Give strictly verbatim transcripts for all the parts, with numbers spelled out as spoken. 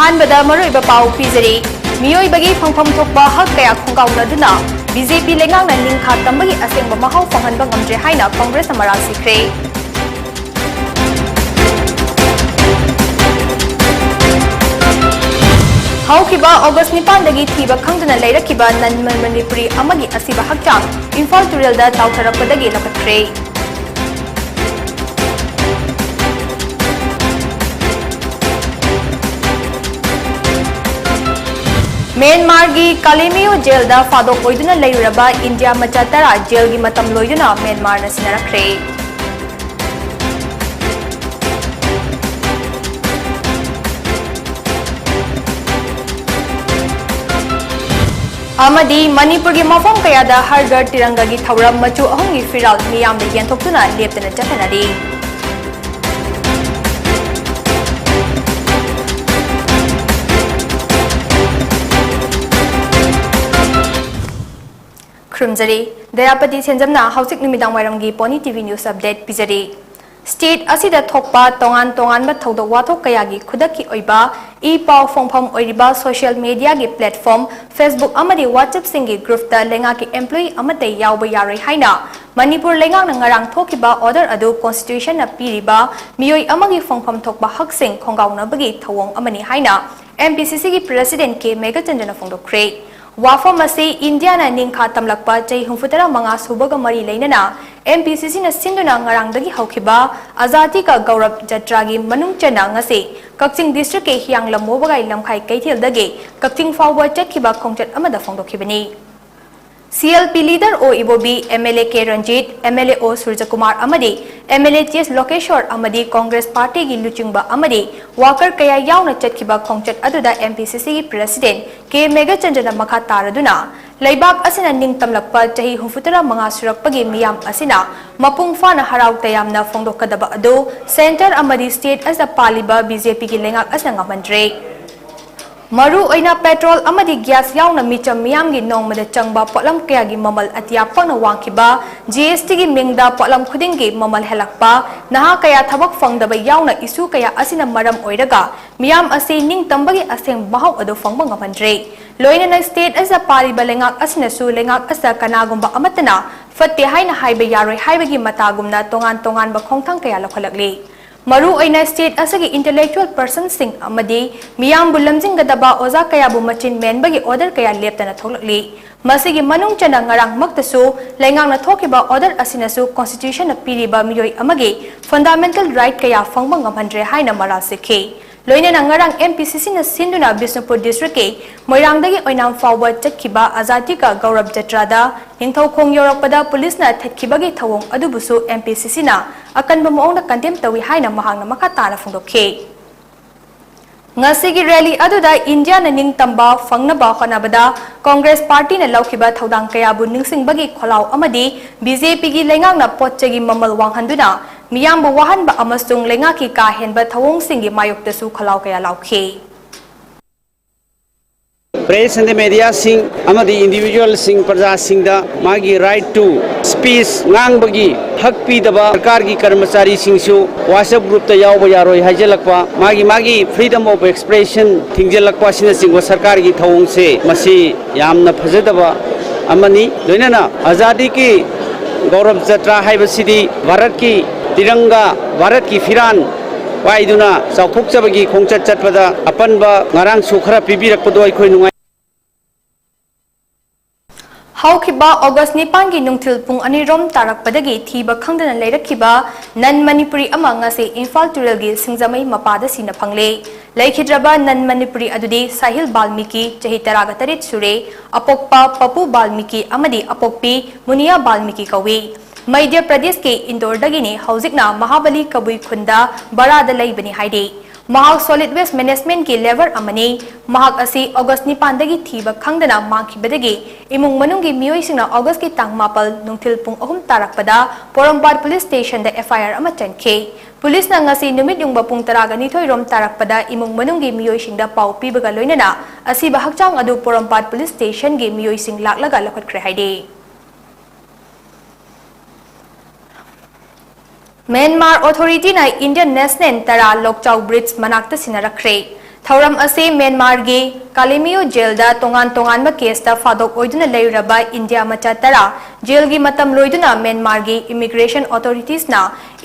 ꯑꯍꯥꯟꯕꯗ ꯃꯔꯨꯑꯣꯏꯕ ꯄꯥꯎ ꯄꯤꯖꯔꯤ꯫ ꯃꯤꯑꯣꯏꯕꯒꯤ ꯐꯪꯐꯝ ꯊꯣꯛꯄ ꯍꯛ ꯀꯌꯥ ꯈꯣꯡꯒꯥꯎꯅꯗꯨꯅ ꯕꯤ ꯖꯦ ꯄꯤ ꯂꯩꯉꯥꯛꯅ ꯅꯤꯡꯈꯥ ꯇꯝꯕꯒꯤ ꯑꯁꯦꯡꯕ ꯃꯍꯥꯎ ꯐꯪꯍꯟꯕ ꯉꯝꯗ꯭ꯔꯦ ꯍꯥꯏꯅ ꯀꯪꯒ꯭ꯔꯦꯁꯅ ꯃꯔꯥꯜ ꯁꯤꯈ꯭ꯔꯦ꯫ ꯍꯧꯈꯤꯕ ꯑꯣꯒꯁ ꯅꯤꯄꯥꯟꯗꯒꯤ ꯊꯤꯕ ꯈꯪꯗꯅ ꯂꯩꯔꯛꯈꯤꯕ ꯅꯟ ꯃꯅꯤꯄꯨꯔꯤ ꯑꯃꯒꯤ ꯑꯁꯤꯕ ꯍꯛꯆꯥꯡ ꯏꯝꯐꯥꯜ ꯇꯨꯔꯦꯜꯗ ꯇꯥꯎꯊꯔꯛꯄꯗꯒꯤ ꯂꯧꯈꯠꯈ꯭ꯔꯦ꯫ ꯃ꯭ꯌꯥꯟꯃꯥꯔꯒꯤ ꯀꯥꯂꯦꯃꯤꯌꯣ ꯖꯦꯜꯗ ꯐꯥꯗꯣꯛ ꯑꯣꯏꯗꯨꯅ ꯂꯩꯔꯨꯔꯕ ꯏꯟꯗꯤꯌꯥ ꯃꯆꯥ ꯇꯔꯥ ꯖꯦꯜꯒꯤ ꯃꯇꯝ ꯂꯣꯏꯗꯨꯅ ꯃ꯭ꯌꯥꯟꯃꯥꯔꯅ ꯁꯤꯟꯅꯔꯛꯈ꯭ꯔꯦ꯫ ꯑꯃꯗꯤ ꯃꯅꯤꯄꯨꯔꯒꯤ ꯃꯐꯝ ꯀꯌꯥꯗ ꯍꯔ ꯘꯔ ꯇꯤꯔꯪꯒꯥꯒꯤ ꯊꯧꯔꯝ ꯃꯆꯨ ꯑꯍꯨꯝꯒꯤ ꯐꯤꯔꯥꯜ ꯃꯤꯌꯥꯝꯗ ꯌꯦꯟꯊꯣꯛꯇꯨꯅ ꯂꯦꯞꯇꯅ ꯆꯠꯊꯅꯔꯤ꯫ ꯈꯨꯔꯨꯝꯖꯔꯤ꯫ ꯗꯌꯥꯄꯇꯤ ꯁꯦꯟꯖꯝꯅ ꯍꯧꯖꯤꯛ ꯅꯨꯃꯤꯗꯥꯡ ꯋꯥꯏꯔꯝꯒꯤ ꯄꯣꯅꯤ ꯇꯤ ꯚꯤ News Update ꯄꯤꯖꯔꯤ꯫ State ꯑꯁꯤꯗ ꯊꯣꯛꯄ ꯇꯣꯉꯥꯟ ꯇꯣꯉꯥꯟꯕ ꯊꯧꯗꯣꯛ ꯋꯥꯊꯣꯛ ꯀꯌꯥꯒꯤ ꯈꯨꯗꯛꯀꯤ ꯑꯣꯏꯕ ꯏ ꯄꯥꯎ ꯐꯣꯡꯐꯝ ꯑꯣꯏꯔꯤꯕ social media ꯒꯤ platform Facebook ꯑꯃꯗꯤ WhatsApp ꯁꯤꯡꯒꯤ group ꯇ ꯂꯩꯉꯥꯛꯀꯤ employee ꯑꯃꯠꯇ ꯌꯥꯎꯕ ꯌꯥꯔꯣꯏ ꯍꯥꯏꯅ ꯃꯅꯤꯄꯨꯔ ꯂꯩꯉꯥꯛꯅ ꯉꯔꯥꯡ ꯊꯣꯛꯈꯤꯕ order ꯑꯗꯨ constitution ꯅ ꯄꯤꯔꯤꯕ ꯃꯤꯑꯣꯏ ꯑꯃꯒꯤ ꯐꯪꯐꯝ ꯊꯣꯛꯄ ꯍꯛꯁꯤꯡ ꯈꯣꯡꯒꯥꯎꯅꯕꯒꯤ ꯊꯧꯑꯣꯡ ꯑꯃꯅꯤ ꯍꯥꯏꯅ M P C C ꯒꯤ President ꯀꯦ ꯃꯦꯘꯆꯟꯗ꯭ꯔꯅ ꯐꯣꯡꯗꯣꯛꯈ꯭ꯔꯦ꯫ ꯋꯥꯐꯝ ꯑꯁꯤ ꯏꯟꯗꯤꯌꯥꯅ ꯅꯤꯡꯈꯥ ꯇꯝꯂꯛꯄ ꯆꯍꯤ ꯍꯨꯝꯐꯨꯇꯔꯥ ꯃꯉꯥ ꯁꯨꯕꯒ ꯃꯔꯤ ꯂꯩꯅꯅ M P C C ꯅ ꯁꯤꯟꯗꯨꯅ ꯉꯔꯥꯡꯗꯒꯤ ꯍꯧꯈꯤꯕ ꯑꯖꯥꯗꯤ ꯀꯥ ꯒꯧꯔꯕ ꯖꯇ꯭ꯔꯥꯒꯤ ꯃꯅꯨꯡ ꯆꯟꯅ ꯉꯁꯤ ꯀꯛꯆꯤꯡ district ꯀꯤ ꯍꯤꯌꯥꯡꯂꯝ ꯋꯥꯕꯒꯥꯏ ꯂꯝꯈꯥꯏ ꯀꯩꯊꯦꯜꯗꯒꯤ ꯀꯛꯆꯤꯡ ꯐꯥꯎꯕ ꯆꯠꯈꯤꯕ ꯈꯣꯡꯆꯠ ꯑꯃꯗ ꯐꯣꯡꯗꯣꯛꯈꯤꯕꯅꯤ꯫ C L P leader ꯑꯣ ꯏꯕꯣꯕꯤ, M L A K Ranjit, M L A ꯑꯣ ꯁꯨꯔꯖꯀꯨꯃꯥꯔ ꯑꯃꯗꯤ M L A ꯆꯦꯁ ꯂꯣꯀꯦꯁꯣꯔ ꯑꯃꯗꯤ Congress party ꯒꯤ ꯂꯨꯆꯤꯡꯕ ꯑꯃꯗꯤ worker ꯀꯌꯥ ꯌꯥꯎꯅ ꯆꯠꯈꯤꯕ ꯈꯣꯡꯆꯠ ꯑꯗꯨꯗ M P C C ꯒꯤ President ꯀꯦ ꯃꯦꯘꯆꯟꯗ꯭ꯔꯅ ꯃꯈꯥ ꯇꯥꯔꯗꯨꯅ, ꯂꯩꯕꯥꯛ ꯑꯁꯤꯅ ꯅꯤꯡꯇꯝꯂꯛꯄ ꯆꯍꯤ ꯍꯨꯝꯐꯨꯇꯔꯥ ꯃꯉꯥ ꯁꯨꯔꯛꯄꯒꯤ ꯃꯤꯌꯥꯝ ꯑꯁꯤꯅ ꯃꯄꯨꯡ ꯐꯥꯅ ꯍꯔꯥꯎ ꯇꯌꯥꯝꯅ ꯐꯣꯡꯗꯣꯛꯀꯗꯕ ꯑꯗꯨ centre ꯑꯃꯗꯤ state ꯑꯁꯤꯗ ꯄꯥꯜꯂꯤꯕ B J P ꯒꯤ ꯂꯩꯉꯥꯛ ꯑꯁꯤꯅ ꯉꯝꯍꯟꯗ꯭ꯔꯦ꯫ ꯃꯔꯨꯑꯣꯏꯅ petrol ꯑꯃꯗꯤ gas ꯌꯥꯎꯅ ꯃꯤꯆꯝ ꯃꯤꯌꯥꯝꯒꯤ ꯅꯣꯡꯃꯗ ꯆꯪꯕ ꯄꯣꯠꯂꯝ ꯀꯌꯥꯒꯤ ꯃꯃꯜ ꯑꯇꯤꯌꯥ ꯄꯛꯅ ꯋꯥꯡꯈꯤꯕ, G S T ꯒꯤ ꯃꯤꯡꯗ ꯄꯣꯠꯂꯝ ꯈꯨꯗꯤꯡꯒꯤ ꯃꯃꯜ ꯍꯦꯜꯂꯛꯄ, ꯅꯍꯥ ꯀꯌꯥ ꯊꯕꯛ ꯐꯪꯗꯕ ꯌꯥꯎꯅ issue ꯀꯌꯥ ꯑꯁꯤꯅ ꯃꯔꯝ ꯑꯣꯏꯔꯒ ꯃꯤꯌꯥꯝ ꯑꯁꯤ ꯅꯤꯡꯇꯝꯕꯒꯤ ꯑꯁꯦꯡꯕ ꯃꯍꯥꯎ ꯑꯗꯨ ꯐꯪꯕ ꯉꯝꯍꯟꯗ꯭ꯔꯦ꯫ ꯂꯣꯏꯅꯅ state ꯑꯁꯤꯗ ꯄꯥꯜꯂꯤꯕ ꯂꯩꯉꯥꯛ ꯑꯁꯤꯅꯁꯨ ꯂꯩꯉꯥꯛ ꯑꯁꯤꯗ ꯀꯅꯥꯒꯨꯝꯕ ꯑꯃꯠꯇꯅ ꯐꯠꯇꯦ ꯍꯥꯏꯅ ꯍꯥꯏꯕ ꯌꯥꯔꯣꯏ ꯍꯥꯏꯕꯒꯤ ꯃꯇꯥꯒꯨꯝꯅ ꯇꯣꯉꯥꯟ ꯇꯣꯉꯥꯟꯕ ꯈꯣꯡꯊꯥꯡ ꯀꯌꯥ ꯂꯧꯈꯠꯂꯛꯂꯤ꯫ ꯃꯔꯨꯑꯣꯏꯅ state ꯑꯁꯤꯒꯤ intellectual personꯁꯤꯡ ꯑꯃꯗꯤ ꯃꯤꯌꯥꯝꯕꯨ ꯂꯝꯖꯤꯡꯒꯗꯕ ꯑꯣꯖꯥ ꯀꯌꯥꯕꯨ ꯃꯆꯤꯟ ꯃꯦꯟꯕꯒꯤ order ꯀꯌꯥ ꯂꯦꯞꯇꯅ ꯊꯣꯛꯂꯛꯂꯤ꯫ ꯃꯁꯤꯒꯤ ꯃꯅꯨꯡ ꯆꯟꯅ ꯉꯔꯥꯡꯃꯛꯇꯁꯨ ꯂꯩꯉꯥꯛꯅ ꯊꯣꯛꯈꯤꯕ order ꯑꯁꯤꯅꯁꯨ constitutionꯅ ꯄꯤꯔꯤꯕ ꯃꯤꯑꯣꯏ ꯑꯃꯒꯤ fundamental right ꯀꯌꯥ ꯐꯪꯕ ꯉꯝꯍꯟꯗ꯭ꯔꯦ ꯍꯥꯏꯅ ꯃꯔꯥꯜ ꯁꯤꯈꯤ꯫ ꯂꯣꯏꯅꯅ ꯉꯔꯥꯡ M P C Cꯅ ꯁꯤꯟꯗꯨꯅ ꯕꯤꯁꯅꯨꯄꯨꯔ districtꯀꯤ ꯃꯣꯏꯔꯥꯡꯗꯒꯤ ꯑꯣꯏꯅꯥꯝ ꯐꯥꯎꯕ ꯆꯠꯈꯤꯕ ꯑꯖꯥꯗꯤ ꯀꯥ ꯒꯧꯔꯕ ꯖꯇ꯭ꯔꯥꯗ ꯅꯤꯡꯊꯧꯈꯣꯡ ꯌꯧꯔꯛꯄꯗ ꯄꯨꯂꯤꯁꯅ ꯊꯠꯈꯤꯕꯒꯤ ꯊꯧꯑꯣꯡ ꯑꯗꯨꯕꯨꯁꯨ M P C Cꯅ ꯑꯀꯟꯕ ꯃꯑꯣꯡꯗ condemn ꯇꯧꯏ ꯍꯥꯏꯅ ꯃꯍꯥꯛꯅ ꯃꯈꯥ ꯇꯥꯅ ꯐꯣꯡꯗꯣꯛꯈꯤ꯫ ꯉꯁꯤꯒꯤ rally ꯑꯗꯨꯗ ꯏꯟꯗꯤꯌꯥꯅ ꯅꯤꯡꯇꯝꯕ ꯐꯪꯅꯕ ꯍꯣꯠꯅꯕꯗ Congress partyꯅ ꯂꯧꯈꯤꯕ ꯊꯧꯗꯥꯡ ꯀꯌꯥꯕꯨ ꯅꯤꯡꯁꯤꯡꯕꯒꯤ ꯈꯣꯜꯂꯥꯎ ꯑꯃꯗꯤ B J Pꯒꯤ ꯂꯩꯉꯥꯛꯅ ꯄꯣꯠ ꯆꯩꯒꯤ ꯃꯃꯜ ꯋꯥꯡꯍꯟꯗꯨꯅ ꯃꯤꯌꯥꯝꯕꯨ ꯋꯥꯍꯟꯕ ꯑꯃꯁꯨꯡ ꯂꯩꯉꯥꯛꯀꯤ ꯀꯥ ꯍꯦꯟꯕ ꯊꯧꯑꯣꯡꯁꯤꯡꯒꯤ ꯃꯥꯌꯣꯛꯇꯁꯨ ꯈꯣꯜꯂꯥꯎ ꯀꯌꯥ ꯂꯥꯎꯈꯤ꯫ Press and mediaꯁꯤꯡ ꯑꯃꯗꯤ individualꯁꯤꯡ, ꯄ꯭ꯔꯖꯥꯁꯤꯡꯗ ꯃꯥꯒꯤ right to speech, ꯉꯥꯡꯕꯒꯤ ꯍꯛ ꯄꯤꯗꯕ ꯁꯔꯀꯥꯔꯒꯤ ꯀꯔꯃꯆꯥꯔꯤꯁꯤꯡꯁꯨ WhatsApp groupꯇ ꯌꯥꯎꯕ ꯌꯥꯔꯣꯏ ꯍꯥꯏꯖꯜꯂꯛꯄ, ꯃꯥꯒꯤ ꯃꯥꯒꯤ freedom of expression ꯊꯤꯡꯖꯤꯜꯂꯛꯄ ꯑꯁꯤꯅꯆꯤꯡꯕ ꯁꯔꯀꯥꯔꯒꯤ ꯊꯧꯑꯣꯡꯁꯦ, ꯃꯁꯤ ꯌꯥꯝꯅ ꯐꯖꯗꯕ ꯑꯃꯅꯤ꯫ ꯂꯣꯏꯅꯅ ꯑꯖꯥꯗꯤ ꯀꯤ ꯒꯧꯔꯕ ꯖꯇ꯭ꯔꯥ ꯍꯥꯏꯕꯁꯤꯗꯤ ꯚꯥꯔꯠꯀꯤ ꯇꯤꯔꯪꯒꯥ, ꯚꯥꯔꯠꯀꯤ ꯐꯤꯔꯥꯟ ꯄꯥꯏꯗꯨꯅ ꯆꯥꯎꯊꯣꯛꯆꯕꯒꯤ ꯈꯣꯡꯆꯠ ꯆꯠꯄꯗ ꯑꯄꯟꯕ ꯉꯔꯥꯡꯁꯨ ꯈꯔ ꯄꯤꯕꯤꯔꯛꯄꯗꯣ ꯑꯩꯈꯣꯏ ꯅꯨꯡꯉꯥꯏ꯫ ꯍꯧꯈꯤꯕ August ꯅꯤꯄꯥꯟꯒꯤ ꯅꯨꯡꯊꯤꯜ ꯄꯨꯡ ꯑꯅꯤꯔꯣꯝ ꯇꯥꯔꯛꯄꯗꯒꯤ ꯊꯤꯕ ꯈꯪꯗꯅ ꯂꯩꯔꯛꯈꯤꯕ non Manipuri ꯑꯃ ꯉꯁꯤ ꯏꯝꯐꯥꯜ ꯇꯨꯔꯦꯜꯒꯤ ꯁꯤꯡꯖꯃꯩ ꯃꯄꯥꯗ ꯁꯤꯅ ꯐꯪꯂꯦ꯫ ꯂꯩꯈꯤꯗ꯭ꯔꯕ non Manipuri ꯑꯗꯨꯗꯤ ꯁꯥꯍꯤꯜ ꯕꯥꯜꯃꯤꯀꯤ, ꯆꯍꯤ ꯇꯔꯥꯒ ꯇꯔꯦꯠ ꯁꯨꯔꯦ, ꯑꯄꯣꯛꯄ ꯄꯄꯨ ꯕꯥꯜꯃꯤꯀꯤ ꯑꯃꯗꯤ ꯑꯄꯣꯛꯄꯤ ꯃꯨꯅꯤꯌꯥ ꯕꯥꯜꯃꯤꯀꯤ ꯀꯧꯏ꯫ ꯃꯩꯙ꯭ꯌ ꯄ꯭ꯔꯗꯦꯁꯀꯤ ꯏꯟꯗꯣꯔꯗꯒꯤꯅꯤ꯫ ꯍꯧꯖꯤꯛꯅ ꯃꯍꯥꯕꯂꯤ ꯀꯕꯨꯏ ꯈꯨꯟꯗ ꯚꯔꯥꯗ ꯂꯩꯕꯅꯤ ꯍꯥꯏꯔꯤ꯫ ꯃꯍꯥꯛ solid waste managementꯀꯤ labour ꯑꯃꯅꯤ꯫ ꯃꯍꯥꯛ ꯑꯁꯤ August ꯅꯤꯄꯥꯟꯗꯒꯤ ꯊꯤꯕ ꯈꯪꯗꯅ ꯃꯥꯡꯈꯤꯕꯗꯒꯤ ꯏꯃꯨꯡ ꯃꯅꯨꯡꯒꯤ ꯃꯤꯑꯣꯏꯁꯤꯡꯅ Augustꯀꯤ ꯇꯥꯡ ꯃꯥꯄꯜ ꯅꯨꯡꯊꯤꯜ ꯄꯨꯡ ꯑꯍꯨꯝ ꯇꯥꯔꯛꯄꯗ ꯄꯣꯔꯣꯝꯄꯥꯠ police stationꯗ F I R ꯑꯃ ꯆꯟꯈꯤ꯫ ꯄꯨꯂꯤꯁꯅ ꯉꯁꯤ ꯅꯨꯃꯤꯠ ꯌꯨꯡꯕ ꯄꯨꯡ ꯇꯔꯥꯒ ꯅꯤꯊꯣꯏ ꯔꯣꯝ ꯇꯥꯔꯛꯄꯗ ꯏꯃꯨꯡ ꯃꯅꯨꯡꯒꯤ ꯃꯤꯑꯣꯏꯁꯤꯡꯗ ꯄꯥꯎ ꯄꯤꯕꯒ ꯂꯣꯏꯅꯅ ꯑꯁꯤꯕ ꯍꯛꯆꯥꯡ ꯑꯗꯨ ꯄꯣꯔꯣꯝꯄꯥꯠ ꯄꯨꯂꯤꯁ ꯁ꯭ꯇꯦꯁꯟꯒꯤ ꯃꯤꯑꯣꯏꯁꯤꯡ ꯂꯥꯛꯂꯒ ꯂꯧꯈꯠꯈ꯭ꯔꯦ ꯍꯥꯏꯔꯤ꯫ ꯃ꯭ꯌꯥꯟꯃꯥꯔ ꯑꯣꯊꯣꯔꯤꯇꯤꯅ ꯏꯟꯗꯤꯌꯟ ꯅꯦꯁꯅꯦꯜ ꯇꯔꯥ ꯂꯣꯛꯆꯥꯎ ꯕ꯭ꯔꯤꯖ ꯃꯅꯥꯛꯇ ꯁꯤꯟꯅꯔꯛꯈ꯭ꯔꯦ꯫ ꯊꯧꯔꯝ ꯑꯁꯤ ꯃ꯭ꯌꯥꯟꯃꯥꯔꯒꯤ ꯀꯥꯂꯤꯃꯤꯌꯣ ꯖꯦꯜꯗ ꯇꯣꯉꯥꯟ ꯇꯣꯉꯥꯟꯕ ꯀꯦꯁꯇ ꯐꯥꯗꯣꯛ ꯑꯣꯏꯗꯨꯅ ꯂꯩꯔꯨꯔꯕ ꯏꯟꯗꯤꯌꯥ ꯃꯆꯥ ꯇꯔꯥ ꯖꯦꯜꯒꯤ ꯃꯇꯝ ꯂꯣꯏꯗꯨꯅ ꯃ꯭ꯌꯥꯟꯃꯥꯔꯒꯤ ꯏꯃꯤꯒ꯭ꯔꯦꯁꯟ ꯑꯣꯊꯣꯔꯤꯇꯤꯁꯅ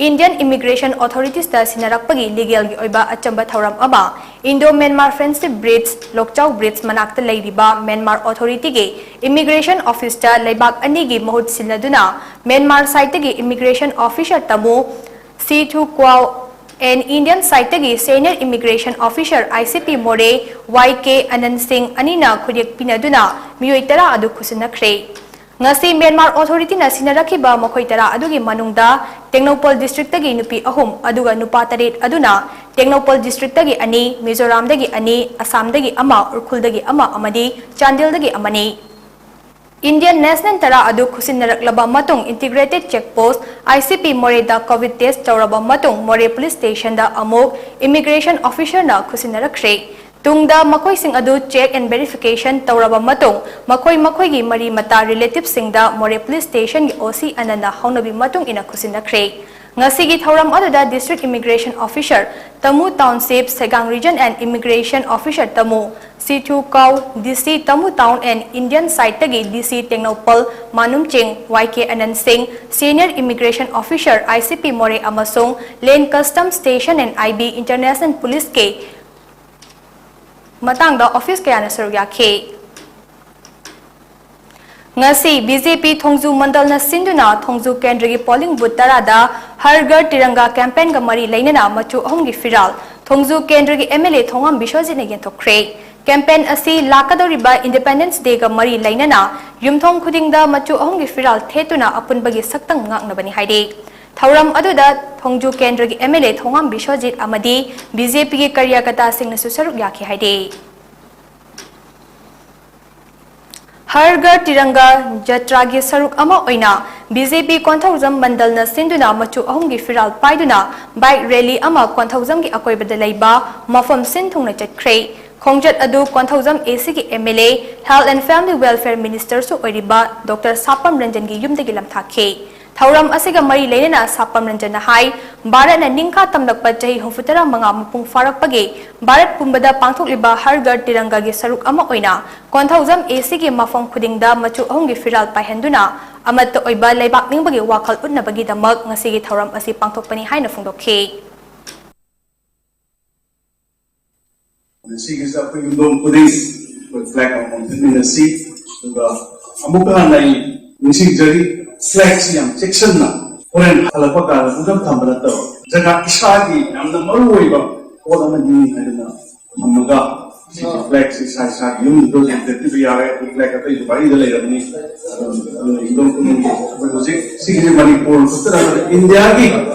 ꯏꯟꯗꯤꯌꯟ ꯏꯃꯤꯒ꯭ꯔꯦꯁꯟ ꯑꯣꯊꯣꯔꯤꯇꯤꯁꯇ ꯁꯤꯟꯅꯔꯛꯄꯒꯤ ꯂꯤꯒꯦꯜꯒꯤ ꯑꯣꯏꯕ ꯑꯆꯝꯕ ꯊꯧꯔꯝ ꯑꯃ Indo Myanmar friendship bridge, Lokchao bridge ꯃꯅꯥꯛꯇ ꯂꯩꯔꯤꯕ ꯃ꯭ꯌꯥꯟꯃꯥꯔ ꯑꯣꯊꯣꯔꯤꯇꯤꯒꯤ ꯏꯃꯤꯒ꯭ꯔꯦꯁꯟ ꯑꯣꯐꯤꯁꯇ ꯂꯩꯕꯥꯛ ꯑꯅꯤꯒꯤ ꯃꯍꯨꯠ ꯁꯤꯟꯅꯗꯨꯅ ꯃ꯭ꯌꯥꯟꯃꯥꯔ ꯁꯥꯏꯠꯇꯒꯤ immigration officer Tamu Si Thu Kyaw and Indian ꯁꯥꯏꯠꯇꯒꯤ senior immigration officer, I C P ꯃꯣꯔꯦ, ꯋꯥꯏ ꯀꯦ ꯑꯅꯟ ꯁꯤꯡ ꯑꯅꯤꯅ ꯈꯨꯠꯌꯦꯛ ꯄꯤꯅꯗꯨꯅ ꯃꯤꯑꯣꯏ ꯇꯔꯥ ꯑꯗꯨ ꯈꯨꯠꯁꯤꯟꯅꯈ꯭ꯔꯦ꯫ ꯉꯁꯤ ꯃ꯭ꯌꯥꯟꯃꯥꯔ ꯑꯣꯊꯣꯔꯤꯇꯤꯅ ꯁꯤꯟꯅꯔꯛꯈꯤꯕ ꯃꯈꯣꯏ ꯇꯔꯥ ꯑꯗꯨꯒꯤ ꯃꯅꯨꯡꯗ ꯇꯦꯡꯅꯧꯄꯜ ꯗꯤꯁꯇ꯭ꯔꯤꯛꯇꯒꯤ ꯅꯨꯄꯤ ꯑꯍꯨꯝ ꯑꯗꯨꯒ ꯅꯨꯄꯥ ꯇꯔꯦꯠ ꯑꯗꯨꯅ ꯇꯦꯡꯅꯧꯄꯜ ꯗꯤꯁꯇ꯭ꯔꯤꯛꯇꯒꯤ ꯑꯅꯤ, ꯃꯤꯖꯣꯔꯥꯝꯗꯒꯤ ꯑꯅꯤ, ꯑꯁꯥꯝꯗꯒꯤ ꯑꯃ, ꯎꯈ꯭ꯔꯨꯜꯗꯒꯤ ꯑꯃ ꯑꯃꯗꯤ ꯆꯥꯟꯗꯦꯜꯗꯒꯤ ꯑꯃꯅꯤ꯫ ꯏꯟꯗꯤꯌꯟ ꯅꯦꯁꯅꯦꯜ ꯇꯔꯥ ꯑꯗꯨ ꯈꯨꯠꯁꯤꯟꯅꯔꯛꯂꯕ ꯃꯇꯨꯡ ꯏꯟꯇꯤꯒ꯭ꯔꯦꯇꯦꯗ ꯆꯦꯛ ꯄꯣꯁ, ꯑꯥꯏ ꯁꯤ ꯄꯤ ꯃꯣꯔꯦꯗ ꯀꯣꯚꯤꯗ ꯇꯦꯁ ꯇꯧꯔꯕ ꯃꯇꯨꯡ ꯃꯣꯔꯦ ꯄꯨꯂꯤꯁ ꯁ꯭ꯇꯦꯁꯟꯗ ꯑꯃꯨꯛ ꯏꯃꯤꯒ꯭ꯔꯦꯁꯟ ꯑꯣꯐꯤꯁꯔꯅ ꯈꯨꯠꯁꯤꯟꯅꯔꯛꯈ꯭ꯔꯦ꯫ ꯇꯨꯡꯗ ꯃꯈꯣꯏꯁꯤꯡ ꯑꯗꯨ ꯆꯦꯛ ꯑꯦꯟ ꯚꯦꯔꯤꯐꯤꯀꯦꯁꯟ ꯇꯧꯔꯕ ꯃꯇꯨꯡ ꯃꯈꯣꯏ ꯃꯈꯣꯏꯒꯤ ꯃꯔꯤ ꯃꯇꯥ ꯔꯤꯂꯦꯇꯤꯚꯁꯤꯡꯗ ꯃꯣꯔꯦ ꯄꯨꯂꯤꯁ ꯁ꯭ꯇꯦꯁꯟꯒꯤ ꯑꯣ ꯁꯤ ꯑꯅꯟꯅ ꯍꯧꯅꯕꯤ ꯃꯇꯨꯡ ꯏꯟꯅ ꯈꯨꯠꯁꯤꯟꯅꯈ꯭ꯔꯦ꯫ ꯉꯁꯤꯒꯤ ꯊꯧꯔꯝ ꯑꯗꯨꯗ district immigration officer Tamu township, Sagaing region and immigration officer Tamu Si Thu ꯀꯥꯎ, ꯗꯤ ꯁꯤ ꯇꯃꯨ ꯇꯥꯎꯟ ꯑꯦꯟ ꯏꯟꯗꯤꯌꯟ ꯁꯥꯏꯠꯇꯒꯤ ꯗꯤ ꯁꯤ ꯇꯦꯡꯅꯧꯄꯜ ꯃꯥꯅꯨꯝꯆꯤꯡ, ꯋꯥꯏ ꯀꯦ ꯑꯅꯟ ꯁꯤꯡ, senior immigration officer, I C P Moreh ꯑꯃꯁꯨꯡ land custom station and I B international ꯄꯨꯂꯤꯁꯀꯤ ꯃꯇꯥꯡꯗ ꯑꯣꯐꯤꯁ ꯀꯌꯥꯅ ꯁꯔꯨꯛ ꯌꯥꯈꯤ꯫ ꯉꯁꯤ ꯕꯤ ꯖꯦ ꯄꯤ ꯊꯣꯡꯖꯨ ꯃꯟꯗꯜꯅ ꯁꯤꯟꯗꯨꯅ ꯊꯣꯡꯖꯨ ꯀꯦꯟꯗ꯭ꯔꯒꯤ ꯄꯣꯂꯤꯡ ꯕꯨꯊ ꯇꯔꯥꯗ ꯍꯔ ꯘꯔ ꯇꯤꯔꯪꯒꯥ ꯀꯦꯝꯄꯦꯟꯒ ꯃꯔꯤ ꯂꯩꯅꯅ ꯃꯆꯨ ꯑꯍꯨꯝꯒꯤ ꯐꯤꯔꯥꯜ ꯊꯣꯡꯖꯨ ꯀꯦꯟꯗ꯭ꯔꯒꯤ ꯑꯦꯝ ꯑꯦꯜ ꯑꯦ ꯊꯣꯉꯥꯝ ꯕꯤꯁ꯭ꯋꯖꯤꯠꯅ ꯌꯦꯟꯊꯣꯛꯈ꯭ꯔꯦ꯫ ꯀꯦꯝꯄꯦꯟ ꯑꯁꯤ ꯂꯥꯛꯀꯗꯧꯔꯤꯕ ꯏꯟꯗꯤꯄꯦꯟꯗꯦꯟꯁ ꯗꯦꯒ ꯃꯔꯤ ꯂꯩꯅꯅ ꯌꯨꯝꯊꯣꯡ ꯈꯨꯗꯤꯡꯗ ꯃꯆꯨ ꯑꯍꯨꯝꯒꯤ ꯐꯤꯔꯥꯜ ꯊꯦꯠꯇꯨꯅ ꯑꯄꯨꯟꯕꯒꯤ ꯁꯛꯇꯝ ꯉꯥꯛꯅꯕꯅꯤ ꯍꯥꯏꯔꯤ꯫ ꯊꯧꯔꯝ ꯑꯗꯨꯗ ꯊꯣꯡꯖꯨ ꯀꯦꯟꯗ꯭ꯔꯒꯤ ꯑꯦꯝ ꯑꯦꯜ ꯑꯦ ꯊꯣꯉꯥꯝ ꯕꯤꯁ꯭ꯋꯖꯤꯠ ꯑꯃꯗꯤ ꯕꯤ ꯖꯦ ꯄꯤꯒꯤ ꯀꯥꯔꯌꯀꯔꯇꯥꯁꯤꯡꯅꯁꯨ ꯁꯔꯨꯛ ꯌꯥꯈꯤ ꯍꯥꯏꯔꯤ꯫ ꯍꯔ ꯘꯔ ꯇꯤꯔꯪꯒꯥ ꯖꯇ꯭ꯔꯥꯒꯤ ꯁꯔꯨꯛ ꯑꯃ ꯑꯣꯏꯅ ꯕꯤ ꯖꯦ ꯄꯤ ꯀꯣꯟꯊꯧꯖꯝ ꯃꯟꯗꯜꯅ ꯁꯤꯟꯗꯨꯅ ꯃꯆꯨ ꯑꯍꯨꯝꯒꯤ ꯐꯤꯔꯥꯜ ꯄꯥꯏꯗꯨꯅ ꯕꯥꯏꯛ ꯔꯦꯂꯤ ꯑꯃ ꯀꯣꯟꯊꯧꯖꯝꯒꯤ ꯑꯀꯣꯏꯕꯗ ꯂꯩꯕ ꯃꯐꯝ ꯁꯤꯟ ꯊꯨꯡꯅ ꯆꯠꯈ꯭ꯔꯦ꯫ ꯈꯣꯡꯆꯠ ꯑꯗꯨ ꯀꯣꯟꯊꯧꯖꯝ ꯑꯦ ꯁꯤꯒꯤ M L A, Health and Family Welfare Minister ꯁꯨ ꯑꯣꯏꯔꯤꯕ ꯗꯣꯛꯇꯔ ꯁꯥꯄꯝ ꯔꯟꯖꯟꯒꯤ ꯌꯨꯝꯗꯒꯤ ꯂꯝꯊꯥꯈꯤ꯫ ꯊꯧꯔꯝ ꯑꯁꯤꯒ ꯃꯔꯤ ꯂꯩꯅꯅ ꯁꯥꯄꯝ ꯔꯟꯖꯟꯅ ꯍꯥꯏ, ꯚꯥꯔꯠꯅ ꯅꯤꯡꯈꯥ ꯇꯝꯂꯛꯄ ꯆꯍꯤ ꯍꯨꯝꯐꯨꯇꯔꯥ ꯃꯉꯥ ꯃꯄꯨꯡ ꯐꯥꯔꯛꯄꯒꯤ ꯚꯥꯔꯠ ꯄꯨꯝꯕꯗ ꯄꯥꯡꯊꯣꯛꯂꯤꯕ ꯍꯔ ꯘꯔ ꯇꯤꯔꯪꯒꯥꯒꯤ ꯁꯔꯨꯛ ꯑꯃ ꯑꯣꯏꯅ ꯀꯣꯟꯊꯧꯖꯝ ꯑꯦ ꯁꯤꯒꯤ ꯃꯐꯝ ꯈꯨꯗꯤꯡꯗ ꯃꯆꯨ ꯑꯍꯨꯝꯒꯤ ꯐꯤꯔꯥꯜ ꯄꯥꯏꯍꯟꯗꯨꯅ ꯑꯃꯠꯇ ꯑꯣꯏꯕ ꯂꯩꯕꯥꯛ ꯅꯤꯡꯕꯒꯤ ꯋꯥꯈꯜ ꯎꯠꯅꯕꯒꯤꯗꯃꯛ ꯉꯁꯤꯒꯤ ꯊꯧꯔꯝ ꯑꯁꯤ ꯄꯥꯡꯊꯣꯛꯄꯅꯤ ꯍꯥꯏꯅ ꯐꯣꯡꯗꯣꯛꯈꯤ꯫ ꯉꯁꯤꯒꯤꯁꯤꯗ ꯑꯩꯈꯣꯏ ꯌꯨꯝꯊꯣꯡ ꯈꯨꯗꯤꯡ ꯑꯩꯈꯣꯏ ꯐ꯭ꯂꯦꯒ ꯑꯃꯃꯝ ꯊꯦꯠꯃꯤꯟꯅꯁꯤ꯫ ꯑꯗꯨꯒ ꯑꯃꯨꯛꯀ ꯍꯟꯅ ꯑꯩ ꯅꯤꯡꯁꯤꯡꯖꯔꯤ, ꯐ꯭ꯂꯦꯒꯁꯤ ꯌꯥꯝ ꯆꯦꯛꯁꯤꯟꯅ ꯍꯣꯔꯦꯟ ꯍꯜꯂꯛꯄ ꯀꯥꯟꯗ ꯄꯨꯡꯊꯝ ꯊꯝꯕ ꯅꯠꯇꯕ, ꯖꯒꯥ ꯏꯁꯥꯒꯤ ꯌꯥꯝꯅ ꯃꯔꯨ ꯑꯣꯏꯕ ꯄꯣꯠ ꯑꯃꯅꯤ ꯍꯥꯏꯗꯅ ꯊꯝꯃꯒ, ꯁꯤꯒꯤ ꯐ꯭ꯂꯦꯒꯁꯤ ꯏꯁꯥ ꯏꯁꯥꯒꯤ ꯌꯨꯝꯗꯨꯗ ꯑꯗꯨꯝ ꯊꯦꯠꯄꯤꯕ ꯌꯥꯔꯦ꯫ ꯑꯩꯈꯣꯏ ꯐ꯭ꯂꯦꯒ ꯑꯇꯩꯁꯨ ꯄꯥꯔꯤꯗ ꯂꯩꯔꯕꯅꯤ꯫ ꯑꯗꯨꯝ, ꯑꯗꯨꯅ ꯌꯨꯝꯊꯣꯡ ꯈꯨꯗꯤꯡꯒꯤ ꯑꯩꯈꯣꯏ ꯍꯧꯖꯤꯛ ꯁꯤꯒꯤꯁꯦ ꯃꯅꯤꯄꯨꯔ ꯈꯛꯇ ꯅꯠꯇꯅ ꯏꯟꯗꯤꯌꯥꯒꯤ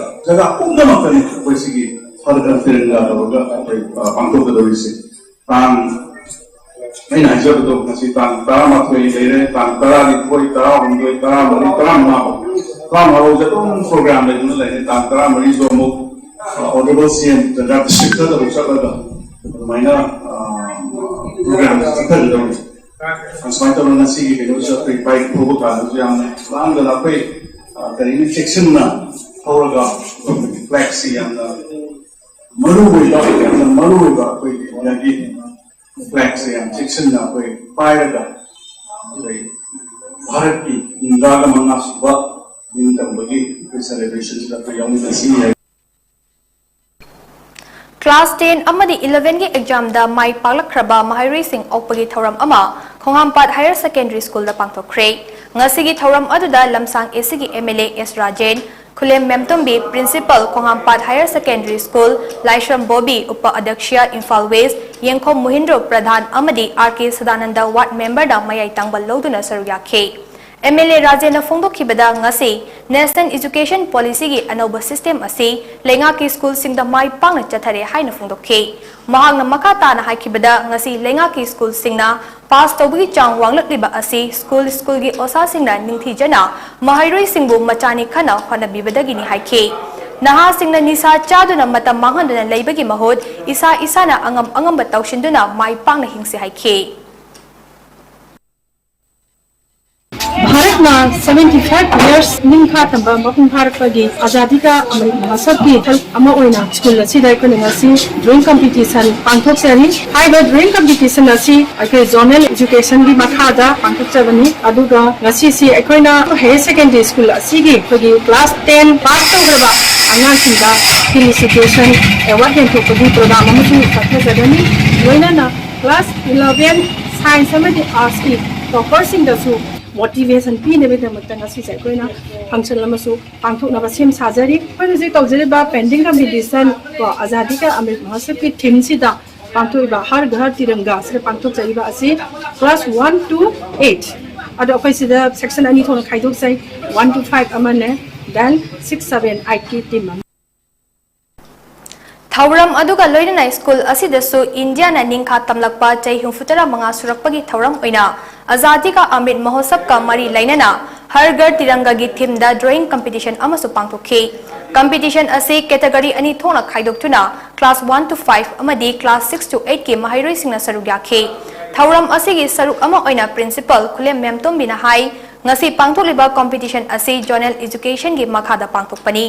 ꯖꯒꯥ ꯄꯨꯝꯅꯃꯛꯇꯅꯤ ꯑꯩꯈꯣꯏ ꯁꯤꯒꯤ ꯍꯔ ꯘꯔ ꯇꯤꯔꯪꯒꯥ ꯇꯧꯔꯒ ꯑꯩꯈꯣꯏ, ꯑ, ꯄꯥꯡꯊꯣꯛꯀꯗꯧꯔꯤꯁꯦ꯫ ꯇꯥꯡ, ꯑꯩꯅ ꯍꯥꯏꯖꯕꯗꯣ, ꯉꯁꯤ ꯇꯥꯡ ꯇꯔꯥꯃꯥꯊꯣꯏ ꯂꯩꯔꯦ, ꯇꯥꯡ ꯇꯔꯥꯅꯤꯊꯣꯏ, ꯇꯔꯥꯍꯨꯝꯗꯣꯏ, ꯇꯔꯥꯃꯔꯤ, ꯇꯔꯥꯃꯉꯥ ꯐꯥꯎ, ꯇꯔꯥꯃꯉꯥ ꯐꯥꯎꯁꯦ ꯑꯗꯨꯝ ꯄ꯭ꯔꯣꯒ꯭ꯔꯥꯝ ꯂꯩꯗꯨꯅ ꯂꯩꯔꯦ꯫ ꯇꯥꯡ ꯇꯔꯥꯃꯔꯤꯁꯨ ꯑꯃꯨꯛ, ꯑ, ꯑꯣꯅꯔꯦꯕꯜ ꯁꯤ ꯑꯦꯝ ꯖꯒꯥ ꯗꯤꯁꯇ꯭ꯔꯤꯛꯇ ꯑꯃꯨꯛ ꯆꯠꯂꯒ ꯑꯗꯨꯃꯥꯏꯅ, ꯑ, ꯄ꯭ꯔꯣꯒ꯭ꯔꯥꯝꯁꯦ ꯆꯠꯊꯒꯗꯧꯔꯤ꯫ ꯑꯁꯨꯃꯥꯏꯅ ꯇꯧꯗꯅ ꯉꯁꯤꯒꯤ ꯀꯩꯅꯣꯁꯤꯗ ꯑꯩꯈꯣꯏ ꯕꯥꯏꯛ ꯊꯧꯕ ꯀꯥꯟꯗꯁꯨ ꯌꯥꯝꯅ ꯂꯥꯡꯗꯅ ꯑꯩꯈꯣꯏ, ꯑ, ꯀꯔꯤꯅꯤ, ꯆꯦꯛꯁꯤꯟꯅ ꯊꯧꯔꯒ ꯐ꯭ꯂꯦꯒꯁꯤ ꯌꯥꯝꯅ ꯃꯔꯨ ꯑꯣꯏꯕ, ꯌꯥꯝꯅ ꯃꯔꯨ ꯑꯣꯏꯕ ꯑꯩꯈꯣꯏꯒꯤ ꯏꯟꯗꯤꯌꯥꯒꯤ ꯐ꯭ꯂꯦꯒꯁꯦ ꯌꯥꯝ ꯆꯦꯛꯁꯤꯟꯅ ꯑꯩꯈꯣꯏ ꯄꯥꯏꯔꯒ ꯑꯩꯈꯣꯏ ꯚꯥꯔꯠꯀꯤ ꯍꯨꯝꯗ꯭ꯔꯥꯒ ꯃꯉꯥ ꯁꯨꯕ ꯅꯤꯡꯇꯝꯕꯒꯤ ꯑꯩꯈꯣꯏ ꯁꯦꯂꯦꯕ꯭ꯔꯦꯁꯟꯁꯤꯗ ꯑꯩꯈꯣꯏ ꯌꯥꯎꯃꯤꯟꯅꯁꯤ꯫ Class ten ꯑꯃꯗꯤ eleven ꯒꯤ exam ꯗ ꯃꯥꯏ ꯄꯥꯛꯂꯛꯈ꯭ꯔꯕ ꯃꯍꯩꯔꯣꯏꯁꯤꯡ ꯑꯣꯛꯄꯒꯤ ꯊꯧꯔꯝ ꯑꯃ ꯈꯣꯡꯍꯥꯝꯄꯥꯠ Higher Secondary School ꯗ ꯄꯥꯡꯊꯣꯛꯈ꯭ꯔꯦ꯫ ꯉꯁꯤꯒꯤ ꯊꯧꯔꯝ ꯑꯗꯨꯗ ꯂꯝꯁꯥꯡ ꯑꯦ ꯁꯤꯒꯤ M L A S Rajen, Khulem Memtombi, Principal, Khonghampat Higher Secondary School, Laishram Bobi, ꯎꯄ ꯑꯗ꯭ꯌꯛꯁ, ꯏꯝꯐꯥꯜ ꯋꯦꯁ꯭ꯠ, ꯌꯦꯡꯈꯣꯝ ꯃꯨꯍꯤꯟꯗ꯭ꯔꯣ ꯄ꯭ꯔꯙꯥꯟ ꯑꯃꯗꯤ R K Sadananda, ward member ꯗ ꯃꯌꯥꯏ ꯇꯥꯡꯕ ꯂꯧꯗꯨꯅ ꯁꯔꯨꯛ ꯌꯥꯈꯤ꯫ ꯑꯦꯝ ꯑꯦꯜ ꯑꯦ ꯔꯥꯖꯦꯟꯅ ꯐꯣꯡꯗꯣꯛꯈꯤꯕꯗ, ꯉꯁꯤ National Education Policy ꯒꯤ ꯑꯅꯧꯕ system ꯑꯁꯤ ꯂꯩꯉꯥꯛꯀꯤ ꯁ꯭ꯀꯨꯜꯁꯤꯡꯗ ꯃꯥꯏ ꯄꯥꯛꯅ ꯆꯠꯊꯔꯦ ꯍꯥꯏꯅ ꯐꯣꯡꯗꯣꯛꯈꯤ꯫ ꯃꯍꯥꯛꯅ ꯃꯈꯥ ꯇꯥꯅ ꯍꯥꯏꯈꯤꯕꯗ, ꯉꯁꯤ ꯂꯩꯉꯥꯛꯀꯤ ꯁ꯭ꯀꯨꯜꯁꯤꯡꯅ ꯄꯥꯁ ꯇꯧꯕꯒꯤ ꯆꯥꯡ ꯋꯥꯡꯂꯛꯂꯤꯕ ꯑꯁꯤ ꯁ꯭ꯀꯨꯜ ꯁ꯭ꯀꯨꯜꯒꯤ ꯑꯣꯖꯥꯁꯤꯡꯅ ꯅꯤꯡꯊꯤꯖꯅ ꯃꯍꯩꯔꯣꯏꯁꯤꯡꯕꯨ ꯃꯆꯥꯅꯤ ꯈꯟꯅ ꯍꯣꯠꯅꯕꯤꯕꯗꯒꯤꯅꯤ ꯍꯥꯏꯈꯤ꯫ ꯅꯍꯥꯁꯤꯡꯅ ꯅꯤꯁꯥ ꯆꯥꯗꯨꯅ ꯃꯇꯝ ꯃꯥꯡꯍꯟꯗꯨꯅ ꯂꯩꯕꯒꯤ ꯃꯍꯨꯠ ꯏꯁꯥ ꯏꯁꯥꯅ ꯑꯉꯝ ꯑꯉꯝꯕ ꯇꯧꯁꯤꯟꯗꯨꯅ ꯃꯥꯏ ꯄꯥꯛꯅ ꯍꯤꯡꯁꯤ ꯍꯥꯏꯈꯤ꯫ ꯚꯥꯔꯠꯅ seventy five years ꯅꯤꯡꯈꯥ ꯇꯝꯕ ꯃꯄꯨꯡ ꯐꯥꯔꯛꯄꯒꯤ ꯑꯖꯥꯗꯤ ꯀꯥ ꯑꯃ꯭ꯔꯤꯠ ꯃꯍꯣꯠꯁꯕꯀꯤ ꯁꯔꯨꯛ ꯑꯃ ꯑꯣꯏꯅ ꯁ꯭ꯀꯨꯜ ꯑꯁꯤꯗ ꯑꯩꯈꯣꯏꯅ ꯉꯁꯤ drawing competition ꯄꯥꯡꯊꯣꯛꯆꯔꯤ꯫ ꯍꯥꯏꯔꯤꯕ drawing competition ꯑꯁꯤ ꯑꯩꯈꯣꯏ zonal educationꯒꯤ ꯃꯈꯥꯗ ꯄꯥꯡꯊꯣꯛꯆꯕꯅꯤ꯫ ꯑꯗꯨꯒ ꯉꯁꯤꯁꯤ ꯑꯩꯈꯣꯏꯅ higher secondary school ꯑꯁꯤꯒꯤ ꯑꯩꯈꯣꯏꯒꯤ class ten pass ꯇꯧꯈ꯭ꯔꯕ ꯑꯉꯥꯡꯁꯤꯡꯗ felicitation award ꯌꯦꯟꯊꯣꯛꯄꯒꯤ program ꯑꯃꯁꯨ ꯆꯠꯊꯖꯒꯅꯤ꯫ ꯂꯣꯏꯅꯅ class eleven science ꯑꯃꯗꯤ artsꯀꯤ topperꯁꯤꯡꯗꯁꯨ motivation ꯄꯤꯅꯕꯒꯤꯗꯃꯛꯇ ꯉꯁꯤꯁꯦ ꯑꯩꯈꯣꯏꯅ function ꯑꯃꯁꯨ ꯄꯥꯡꯊꯣꯛꯅꯕ ꯁꯦꯝ ꯁꯥꯖꯔꯤ꯫ ꯑꯩꯈꯣꯏꯅ ꯍꯧꯖꯤꯛ ꯇꯧꯖꯔꯤꯕ pending competition ꯀꯣ, ꯑꯖꯥꯗꯤ ꯀꯥ ꯑꯃ꯭ꯔꯤꯠ ꯃꯍꯣꯠꯁꯕꯀꯤ themeꯁꯤꯗ ꯄꯥꯡꯊꯣꯛꯏꯕ ꯍꯔ ꯘꯔ ꯇꯤꯔꯪꯒꯥ ꯁꯤꯗ ꯄꯥꯡꯊꯣꯛꯆꯔꯤꯕ ꯑꯁꯤ class one to eight, ꯑꯗꯣ ꯑꯩꯈꯣꯏ ꯁꯤꯗ section ꯑꯅꯤ ꯊꯣꯛꯅ ꯈꯥꯏꯗꯣꯛꯆꯩ, one to five ꯑꯃꯅꯦ, then six seven eightꯀꯤ team ꯑꯃ꯫ ꯊꯧꯔꯝ ꯑꯗꯨꯒ ꯂꯣꯏꯅꯅ ꯁ꯭ꯀꯨꯜ ꯑꯁꯤꯗꯁꯨ ꯏꯟꯗꯤꯌꯥꯅ ꯅꯤꯡꯈꯥ ꯇꯝꯂꯛꯄ ꯆꯍꯤ ꯍꯨꯝꯐꯨꯇꯔꯥ ꯃꯉꯥ ꯁꯨꯔꯛꯄꯒꯤ ꯊꯧꯔꯝ ꯑꯣꯏꯅ ꯑꯖꯥꯗꯤ ꯀꯥ ꯑꯃ꯭ꯔꯤꯠ ꯃꯍꯣꯠꯁꯕꯀ ꯃꯔꯤ ꯂꯩꯅꯅ ꯍꯔ ꯘꯔ ꯇꯤꯔꯪꯒꯥꯒꯤ themeꯗ drawing competition ꯑꯃꯁꯨ ꯄꯥꯡꯊꯣꯛꯈꯤ꯫ Competition ꯑꯁꯤ category ꯑꯅꯤ ꯊꯣꯛꯅ ꯈꯥꯏꯗꯣꯛꯇꯨꯅ class one to five ꯑꯃꯗꯤ class six to eightꯀꯤ ꯃꯍꯩꯔꯣꯏꯁꯤꯡꯅ ꯁꯔꯨꯛ ꯌꯥꯈꯤ꯫ ꯊꯧꯔꯝ ꯑꯁꯤꯒꯤ ꯁꯔꯨꯛ ꯑꯃ ꯑꯣꯏꯅ Principal ꯈꯨꯂꯦꯝ ꯃꯦꯝꯇꯣꯝꯕꯤꯅ ꯍꯥꯏ, ꯉꯁꯤ ꯄꯥꯡꯊꯣꯛꯂꯤꯕ competition ꯑꯁꯤ zonal educationꯒꯤ ꯃꯈꯥꯗ ꯄꯥꯡꯊꯣꯛꯄꯅꯤ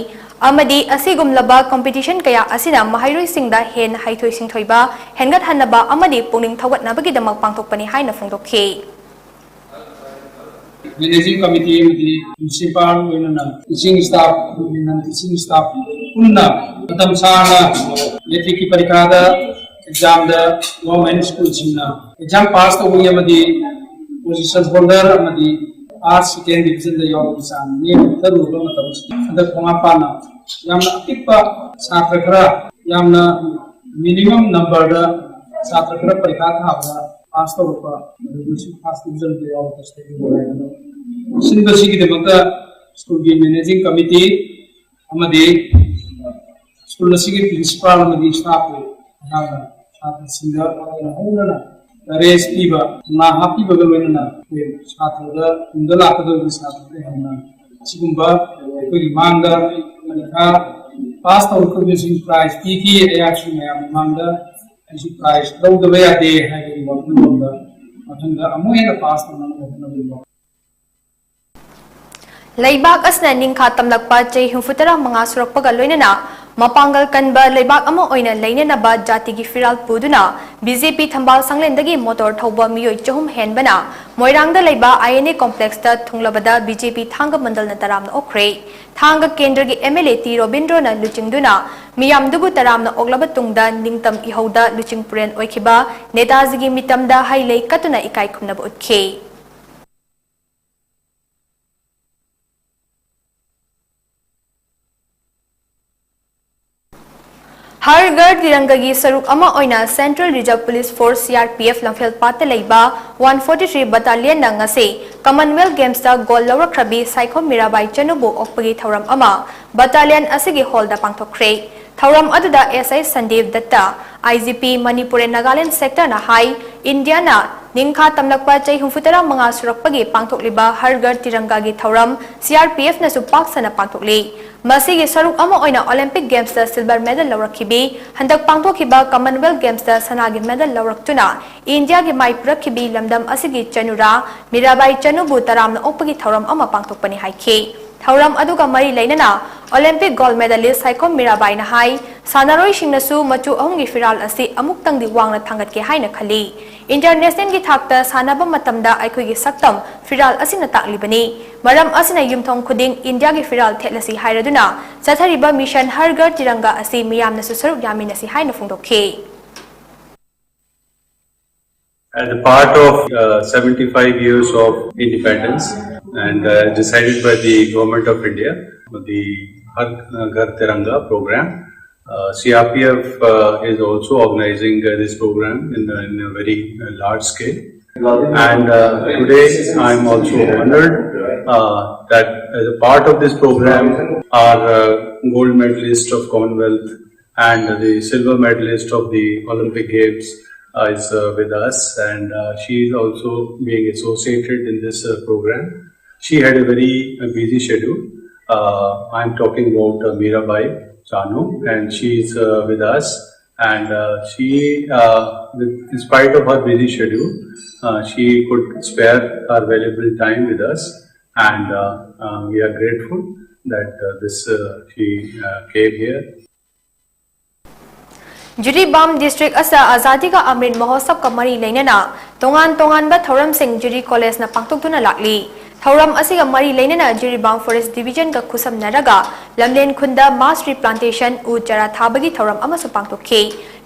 ꯑꯃꯗꯤ ꯑꯁꯤꯒꯨꯝꯂꯕ competition ꯀꯌꯥ ꯑꯁꯤꯅ ꯃꯍꯩꯔꯣꯏꯁꯤꯡꯗ ꯍꯦꯟꯅ ꯍꯩꯊꯣꯏ ꯁꯤꯡꯊꯣꯏꯕ ꯍꯦꯟꯒꯠꯍꯟꯅꯕ ꯑꯃꯗꯤ ꯄꯨꯛꯅꯤꯡ ꯊꯧꯒꯠꯅꯕꯒꯤꯗꯃꯛ ꯄꯥꯡꯊꯣꯛꯄꯅꯤ ꯍꯥꯏꯅ ꯐꯣꯡꯗꯣꯛꯈꯤ꯫ Managing Committee ꯑꯃꯗꯤ Principal ꯂꯣꯏꯅꯅ teaching staff, non teaching staff ꯄꯨꯟꯅ ꯃꯇꯝ ꯁꯥꯡꯅ matricꯀꯤ ꯄꯔꯤꯈꯥꯗ examꯗ government schoolꯁꯤꯡꯅ exam pass ꯇꯧꯕꯒꯤ ꯑꯃꯗꯤ position holder ꯑꯃꯗꯤ first, second divisionꯗ ꯌꯥꯎꯕꯒꯤ ꯆꯥꯡ ꯅꯦꯝꯊꯔꯨꯔꯕ ꯃꯇꯝꯁꯤꯗ ꯍꯟꯗꯛ ꯈꯣꯡꯉꯥꯝꯄꯥꯠꯅ ꯌꯥꯝꯅ ꯑꯄꯤꯛꯄ ꯁꯥꯇ꯭ꯔ ꯈꯔ, ꯌꯥꯝꯅ minimum numberꯗ ꯁꯥꯇ꯭ꯔ ꯈꯔ ꯄꯔꯤꯈꯥ ꯊꯥꯕꯗ pass ꯇꯧꯔꯛꯄ, ꯑꯗꯨꯗꯁꯨ first divisionꯗ ꯌꯥꯎꯔꯛꯄꯁꯤꯗꯒꯤ ꯅꯨꯡꯉꯥꯏꯕꯗꯣ꯫ ꯁꯤꯟꯕꯁꯤꯒꯤꯗꯃꯛꯇ ꯁ꯭ꯀꯨꯜꯒꯤ managing committee ꯑꯃꯗꯤ ꯁ꯭ꯀꯨꯜ ꯑꯁꯤꯒꯤ principal ꯑꯃꯗꯤ staff ꯑꯩꯍꯥꯛꯅ ꯁꯥꯇ꯭ꯔꯁꯤꯡꯗ ꯍꯧꯅꯅ ꯀꯔꯦꯖ ꯄꯤꯕ, ꯊꯧꯅꯥ ꯍꯥꯞꯄꯤꯕꯒ ꯂꯣꯏꯅꯅ ꯑꯩꯈꯣꯏ ꯁꯥꯇ꯭ꯔꯗ ꯇꯨꯡꯗ ꯂꯥꯛꯀꯗꯧꯔꯤꯕ ꯁꯥꯇ꯭ꯔꯗ ꯍꯦꯟꯅ ꯑꯁꯤꯒꯨꯝꯕ ꯑꯩꯈꯣꯏꯒꯤ ꯃꯥꯡꯗ ꯄꯔꯤꯈꯥ ꯄꯥꯁ ꯇꯧꯔꯛꯇꯕꯁꯤꯡ ꯄ꯭ꯔꯥꯏꯖ ꯄꯤꯈꯤ꯫ ꯑꯩꯍꯥꯛꯁꯨ ꯃꯌꯥꯝ ꯃꯃꯥꯡꯗ ꯑꯩꯁꯨ ꯄ꯭ꯔꯥꯏꯖ ꯂꯧꯗꯕ ꯌꯥꯗꯦ ꯍꯥꯏꯕꯒꯤ ꯋꯥꯈꯜꯂꯣꯟꯗ ꯃꯊꯪꯗ ꯑꯃꯨꯛ ꯍꯦꯟꯅ ꯄꯥꯁ ꯇꯧꯅꯕ ꯍꯣꯠꯅꯕꯒꯤ ꯋꯥꯈꯜ ꯂꯩꯕꯥꯛ ꯑꯁꯤꯅ ꯅꯤꯡꯈꯥ ꯇꯝꯂꯛꯄ ꯆꯍꯤ ꯍꯨꯝꯐꯨꯇꯔꯥ ꯃꯉꯥ ꯁꯨꯔꯛꯄꯒ ꯂꯣꯏꯅꯅ ꯃꯄꯥꯡꯒꯜ ꯀꯟꯕ ꯂꯩꯕꯥꯛ ꯑꯃ ꯑꯣꯏꯅ ꯂꯩꯅꯅꯕ ꯖꯥꯇꯤꯒꯤ ꯐꯤꯔꯥꯜ ꯄꯨꯗꯨꯅ ꯕꯤ ꯖꯦ ꯄꯤ ꯊꯝꯕꯥꯜ ꯁꯪꯂꯦꯟꯗꯒꯤ ꯃꯣꯇꯣꯔ ꯊꯧꯕ ꯃꯤꯑꯣꯏ ꯆꯍꯨꯝ ꯍꯦꯟꯕꯅ ꯃꯣꯏꯔꯥꯡꯗ ꯂꯩꯕ ꯑꯥꯏ ꯑꯦꯟ ꯑꯦ ꯀꯣꯝꯄ꯭ꯂꯦꯛꯁꯇ ꯊꯨꯡꯂꯕꯗ ꯕꯤ ꯖꯦ ꯄꯤ ꯊꯥꯡꯒ ꯃꯟꯗꯜꯅ ꯇꯔꯥꯝꯅ ꯑꯣꯛꯈ꯭ꯔꯦ꯫ ꯊꯥꯡꯒ ꯀꯦꯟꯗ꯭ꯔꯒꯤ ꯑꯦꯝ ꯑꯦꯜ ꯑꯦ ꯇꯤ ꯔꯣꯕꯤꯟꯗ꯭ꯔꯣꯅ ꯂꯨꯆꯤꯡꯗꯨꯅ ꯃꯤꯌꯥꯝꯗꯨꯕꯨ ꯇꯔꯥꯝꯅ ꯑꯣꯛꯂꯕ ꯇꯨꯡꯗ ꯅꯤꯡꯇꯝ ꯏꯍꯧꯗ ꯂꯨꯆꯤꯡ ꯄꯨꯔꯦꯟ ꯑꯣꯏꯈꯤꯕ ꯅꯦꯇꯥꯖꯤꯒꯤ ꯃꯤꯇꯝꯗ ꯍꯩ ꯂꯩ ꯀꯠꯇꯨꯅ ꯏꯀꯥꯏ ꯈꯨꯝꯅꯕ ꯎꯠꯈꯤ꯫ ꯍꯔ ꯘꯔ ꯇꯤꯔꯪꯒꯒꯤ ꯁꯔꯨꯛ ꯑꯃ ꯑꯣꯏꯅ Central Reserve Police Force, C R P F, ꯂꯝꯐꯦꯜꯄꯥꯠꯇ ꯂꯩꯕ one forty three Battalionꯅ ꯉꯁꯤ Commonwealth Gamesꯇ gold ꯂꯧꯔꯛꯈ꯭ꯔꯕꯤ ꯁꯥꯏꯈꯣꯝ ꯃꯤꯔꯥꯕꯥꯏ ꯆꯅꯨꯕꯨ ꯑꯣꯛꯄꯒꯤ ꯊꯧꯔꯝ ꯑꯃ battalion ꯑꯁꯤꯒꯤ hallꯗ ꯄꯥꯡꯊꯣꯛꯈ꯭ꯔꯦ꯫ ꯊꯧꯔꯝ ꯑꯗꯨꯗ S I Sandeep Datta, I G P Manipur and Nagaland Sectorꯅ ꯍꯥꯏ, ꯏꯟꯗꯤꯌꯥꯅ ꯅꯤꯡꯈꯥ ꯇꯝꯂꯛꯄ ꯆꯍꯤ ꯍꯨꯝꯐꯨꯇꯔꯥ ꯃꯉꯥ ꯁꯨꯔꯛꯄꯒꯤ ꯄꯥꯡꯊꯣꯛꯂꯤꯕ ꯍꯔ ꯘꯔ ꯇꯤꯔꯪꯒꯥꯒꯤ ꯊꯧꯔꯝ C R P Fꯅꯁꯨ ꯄꯥꯛ ꯁꯟꯅ ꯄꯥꯡꯊꯣꯛꯂꯤ꯫ ꯃꯁꯤꯒꯤ ꯁꯔꯨꯛ ꯑꯃ ꯑꯣꯏꯅ Olympic Gamesꯇ silver medal ꯂꯧꯔꯛꯈꯤꯕꯤ, ꯍꯟꯗꯛ ꯄꯥꯡꯊꯣꯛꯈꯤꯕ Commonwealth Gamesꯇ ꯁꯅꯥꯒꯤ medal ꯂꯧꯔꯛꯇꯨꯅ ꯏꯟꯗꯤꯌꯥꯒꯤ ꯃꯥꯏ ꯄꯨꯔꯛꯈꯤꯕꯤ ꯂꯝꯗꯝ ꯑꯁꯤꯒꯤ ꯆꯅꯨꯔꯥ ꯃꯤꯔꯥꯕꯥꯏ ꯆꯅꯨꯕꯨ ꯇꯔꯥꯝꯅ ꯑꯣꯛꯄꯒꯤ ꯊꯧꯔꯝ ꯑꯃ ꯄꯥꯡꯊꯣꯛꯄꯅꯤ ꯍꯥꯏꯈꯤ꯫ ꯊꯧꯔꯝ ꯑꯗꯨꯒ ꯃꯔꯤ ꯂꯩꯅꯅ Olympic gold medalist ꯁꯥꯏꯈꯣꯝ ꯃꯤꯔꯥꯕꯥꯏꯅ ꯍꯥꯏ, ꯁꯥꯟꯅꯔꯣꯏꯁꯤꯡꯅꯁꯨ ꯃꯆꯨ ꯑꯍꯨꯝꯒꯤ ꯐꯤꯔꯥꯜ ꯑꯁꯤ ꯑꯃꯨꯛꯇꯪꯗꯤ ꯋꯥꯡꯅ ꯊꯥꯡꯒꯠꯀꯦ ꯍꯥꯏꯅ ꯈꯜꯂꯤ꯫ Internationalꯒꯤ ꯊꯥꯛꯇ ꯁꯥꯟꯅꯕ ꯃꯇꯝꯗ ꯑꯩꯈꯣꯏꯒꯤ ꯁꯛꯇꯝ ꯐꯤꯔꯥꯜ ꯑꯁꯤꯅ ꯇꯥꯛꯂꯤꯕꯅꯤ꯫ ꯃꯔꯝ ꯑꯁꯤꯅ ꯌꯨꯝꯊꯣꯡ ꯈꯨꯗꯤꯡ ꯏꯟꯗꯤꯌꯥꯒꯤ ꯐꯤꯔꯥꯜ ꯊꯦꯠꯂꯁꯤ ꯍꯥꯏꯔꯗꯨꯅ ꯆꯠꯊꯔꯤꯕ mission ꯍꯔ ꯘꯔ ꯇꯤꯔꯪꯒꯥ ꯑꯁꯤ ꯃꯤꯌꯥꯝꯅꯁꯨ ꯁꯔꯨꯛ ꯌꯥꯃꯤꯟꯅꯁꯤ ꯍꯥꯏꯅ ꯐꯣꯡꯗꯣꯛꯈꯤ꯫ As a part of uh, seventy-five years of independence and uh, decided by the Government of India, the Har Ghar Tiranga program, uh, C R P F uh, is also organizing uh, this program in, in a very uh, large scale. And uh, today I'm also honored uh, that as a part of this program, our uh, gold medalist of Commonwealth and the silver medalist of the Olympic Games, uh, is uh, with us, and uh, she is also being associated in this uh, program. She had a very uh, busy schedule. Uh, I'm talking about uh, Mirabai Chanu, and she is uh, with us. And uh, she, uh, with, in spite of her busy schedule, uh, she could spare her valuable time with us, and uh, uh, we are grateful that uh, this uh, she uh, came here. Jiribam district ꯑꯁꯤꯗ ꯑꯖꯥꯗꯤꯒ ꯑꯃ꯭ꯔꯤꯠ ꯃꯍꯣꯠꯁꯕꯀ ꯃꯔꯤ ꯂꯩꯅꯅ ꯇꯣꯉꯥꯟ ꯇꯣꯉꯥꯟꯕ ꯊꯧꯔꯝꯁꯤꯡ ꯖꯤꯔꯤ ꯀꯣꯂꯦꯖꯅ ꯄꯥꯡꯊꯣꯛꯇꯨꯅ ꯂꯥꯛꯂꯤ꯫ ꯊꯧꯔꯝ ꯑꯁꯤꯒ ꯃꯔꯤ ꯂꯩꯅꯅ ꯖꯤꯔꯤꯕꯥꯝ ꯐꯣꯔꯦꯁ ꯗꯤꯕꯤꯖꯟꯒ ꯈꯨꯠꯁꯝꯅꯔꯒ ꯂꯝꯂꯦꯟ ꯈꯨꯟꯗ mass replantation, ꯎ ꯆꯥꯔꯥ ꯊꯥꯕꯒꯤ ꯊꯧꯔꯝ ꯑꯃꯁꯨ ꯄꯥꯡꯊꯣꯛꯈꯤ꯫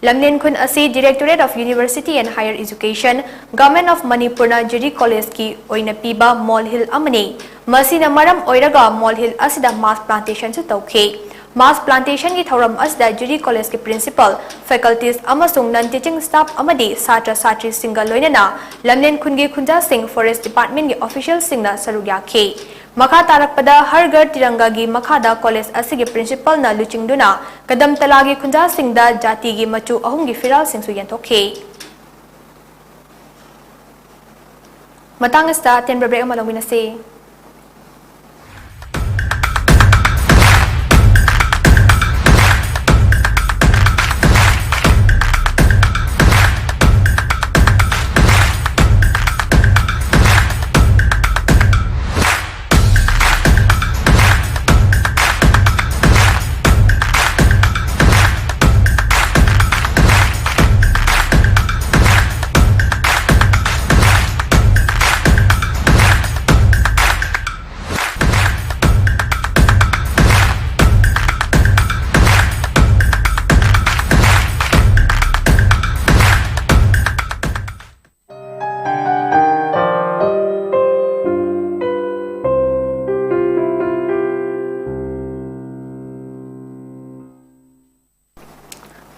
ꯂꯝꯂꯦꯟ ꯈꯨꯟ ꯑꯁꯤ Directorate of University and Higher Education, Government of ꯃꯅꯤꯄꯨꯔꯅ ꯖꯤꯔꯤ ꯀꯣꯂꯦꯖꯀꯤ ꯑꯣꯏꯅ ꯄꯤꯕ ꯃꯣꯜ ꯍꯤꯜ ꯑꯃꯅꯤ꯫ ꯃꯁꯤꯅ ꯃꯔꯝ ꯑꯣꯏꯔꯒ ꯃꯣꯜ ꯍꯤꯜ ꯑꯁꯤꯗ mass plantationꯁꯨ ꯇꯧꯈꯤ꯫ Mass plantationꯒꯤ ꯊꯧꯔꯝ ꯑꯁꯤꯗ ꯖꯤꯔꯤ ꯀꯣꯂꯦꯖꯀꯤ principal, faculties ꯑꯃꯁꯨꯡ non teaching staff ꯑꯃꯗꯤ ꯁꯥꯇ꯭ꯔ ꯁꯥꯇ꯭ꯔꯤꯁꯤꯡꯒ ꯂꯣꯏꯅꯅ ꯂꯝꯂꯦꯟ ꯈꯨꯟꯒꯤ ꯈꯨꯟꯖꯥꯁꯤꯡ, forest departmentꯀꯤ officialꯁꯤꯡꯅ ꯁꯔꯨꯛ ꯌꯥꯈꯤ꯫ ꯃꯈꯥ ꯇꯥꯔꯛꯄꯗ ꯍꯔ ꯘꯔ ꯇꯤꯔꯪꯒꯥꯒꯤ ꯃꯈꯥꯗ ꯀꯣꯂꯦꯖ ꯑꯁꯤꯒꯤ principalꯅ ꯂꯨꯆꯤꯡꯗꯨꯅ ꯀꯗꯝꯇꯂꯥꯒꯤ ꯈꯨꯟꯖꯥꯁꯤꯡꯗ ꯖꯥꯇꯤꯒꯤ ꯃꯆꯨ ꯑꯍꯨꯝꯒꯤ ꯐꯤꯔꯥꯜꯁꯤꯡꯁꯨ ꯌꯦꯟꯊꯣꯛꯈꯤ꯫ ꯃꯇꯥꯡ ꯑꯁꯤꯗ ꯑꯇꯦꯟꯕ break ꯑꯃ ꯂꯧꯃꯤꯟꯅꯁꯤ꯫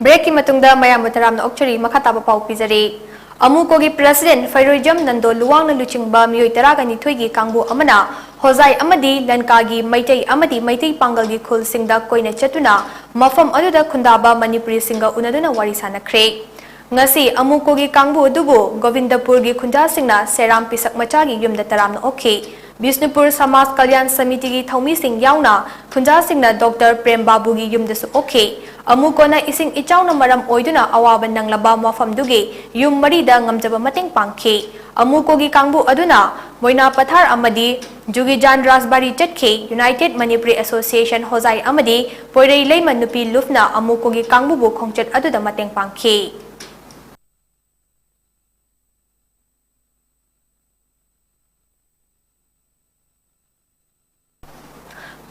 Breakꯀꯤ ꯃꯇꯨꯡꯗ ꯃꯌꯥꯝꯕꯨ ꯇꯔꯥꯝꯅ ꯑꯣꯛꯆꯔꯤ꯫ ꯃꯈꯥ ꯇꯥꯕ ꯄꯥꯎ ꯄꯤꯖꯔꯤ꯫ ꯑꯃꯨꯀꯣꯒꯤ president ꯐꯩꯔꯣꯏꯖꯝ ꯅꯟꯗꯣ ꯂꯨꯋꯥꯡꯅ ꯂꯨꯆꯤꯡꯕ ꯃꯤꯑꯣꯏ ꯇꯔꯥꯒ ꯅꯤꯊꯣꯏꯒꯤ ꯀꯥꯡꯕꯨ ꯑꯃꯅ ꯍꯣꯖꯥꯏ ꯑꯃꯗꯤ ꯂꯟꯀꯥꯒꯤ ꯃꯩꯇꯩ ꯑꯃꯗꯤ ꯃꯩꯇꯩ ꯄꯥꯡꯒꯜꯒꯤ ꯈꯨꯜꯁꯤꯡꯗ ꯀꯣꯏꯅ ꯆꯠꯇꯨꯅ ꯃꯐꯝ ꯑꯗꯨꯗ ꯈꯨꯟꯗꯥꯕ ꯃꯅꯤꯄꯨꯔꯤꯁꯤꯡꯒ ꯎꯅꯗꯨꯅ ꯋꯥꯔꯤ ꯁꯥꯅꯈ꯭ꯔꯦ꯫ ꯉꯁꯤ ꯑꯃꯨꯀꯣꯒꯤ ꯀꯥꯡꯕꯨ ꯑꯗꯨꯕꯨ ꯒꯣꯕꯤꯟꯗꯄꯨꯔꯒꯤ ꯈꯨꯟꯖꯥꯁꯤꯡꯅ ꯁꯦꯔꯥꯝ ꯄꯤꯁꯛ ꯃꯆꯥꯒꯤ ꯌꯨꯝꯗ ꯇꯔꯥꯝꯅ ꯑꯣꯛꯈꯤ꯫ ꯕꯤꯁꯅꯨꯄꯨꯔ ꯁꯃꯥꯖ ꯀꯜꯌꯥꯟ ꯁꯃꯤꯇꯤꯒꯤ ꯊꯧꯃꯤꯁꯤꯡ ꯌꯥꯎꯅ ꯈꯨꯟꯖꯥꯁꯤꯡꯅ ꯗꯣꯛꯇꯔ ꯄ꯭ꯔꯦꯝ ꯕꯥꯕꯨꯒꯤ ꯌꯨꯝꯗꯁꯨ ꯑꯣꯛꯈꯤ꯫ ꯑꯃꯨꯀꯣꯅ ꯏꯁꯤꯡ ꯏꯆꯥꯎꯅ ꯃꯔꯝ ꯑꯣꯏꯗꯨꯅ ꯑꯋꯥꯕ ꯅꯪꯂꯕ ꯃꯐꯝꯗꯨꯒꯤ ꯌꯨꯝ ꯃꯔꯤꯗ ꯉꯝꯖꯕ ꯃꯇꯦꯡ ꯄꯥꯡꯈꯤ꯫ ꯑꯃꯨꯀꯣꯒꯤ ꯀꯥꯡꯕꯨ ꯑꯗꯨꯅ ꯃꯣꯏꯅꯥ ꯄꯊꯥꯔ ꯑꯃꯗꯤ ꯖꯨꯒꯤꯖꯥꯟ ꯔꯥꯖꯕꯥꯔꯤ ꯆꯠꯈꯤ꯫ United Manipuri Association ꯍꯣꯖꯥꯏ ꯑꯃꯗꯤ ꯄꯣꯏꯔꯩ ꯂꯩꯃ ꯅꯨꯄꯤ ꯂꯨꯞꯅ ꯑꯃꯨꯀꯣꯒꯤ ꯀꯥꯡꯕꯨꯕꯨ ꯈꯣꯡꯆꯠ ꯑꯗꯨꯗ ꯃꯇꯦꯡ ꯄꯥꯡꯈꯤ꯫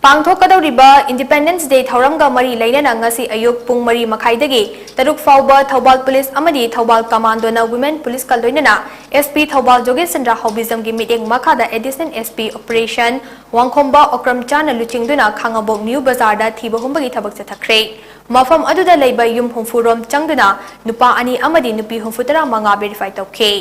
ꯄꯥꯡꯊꯣꯛꯀꯗꯧꯔꯤꯕ Independence Day ꯊꯧꯔꯝꯒ ꯃꯔꯤ ꯂꯩꯅꯅ ꯉꯁꯤ ꯑꯌꯨꯛ ꯄꯨꯡ ꯃꯔꯤ ꯃꯈꯥꯏꯗꯒꯤ ꯇꯔꯨꯛ ꯐꯥꯎꯕ ꯊꯧꯕꯥꯜ ꯄꯨꯂꯤꯁ ꯑꯃꯗꯤ ꯊꯧꯕꯥꯜ ꯀꯃꯥꯟꯗꯣꯅ Women ꯄꯨꯂꯤꯁꯀ ꯂꯣꯏꯅꯅ SP ꯊꯧꯕꯥꯜ ꯖꯣꯒꯦꯁ ꯆꯟꯗ꯭ꯔ ꯍꯥꯎꯕꯤꯖꯝꯒꯤ ꯃꯤꯠꯌꯦꯡ ꯃꯈꯥꯗ Additional SP Operation ꯋꯥꯡꯈꯣꯝꯕ ꯑꯣꯀ꯭ꯔꯝ ꯆꯥꯟꯅ ꯂꯨꯆꯤꯡꯗꯨꯅ ꯈꯥꯉꯕꯣꯛ ꯅ꯭ꯌꯨ ꯕꯖꯥꯔꯗ ꯊꯤꯕ ꯍꯨꯝꯕꯒꯤ ꯊꯕꯛ ꯆꯠꯊꯈ꯭ꯔꯦ꯫ ꯃꯐꯝ ꯑꯗꯨꯗ ꯂꯩꯕ ꯌꯨꯝ ꯍꯨꯝꯐꯨ ꯔꯣꯝ ꯆꯪꯗꯨꯅ ꯅꯨꯄꯥ ꯑꯅꯤ ꯑꯃꯗꯤ ꯅꯨꯄꯤ ꯍꯨꯝꯐꯨ ꯇꯔꯥ ꯃꯉꯥ verify ꯇꯧꯈꯤ꯫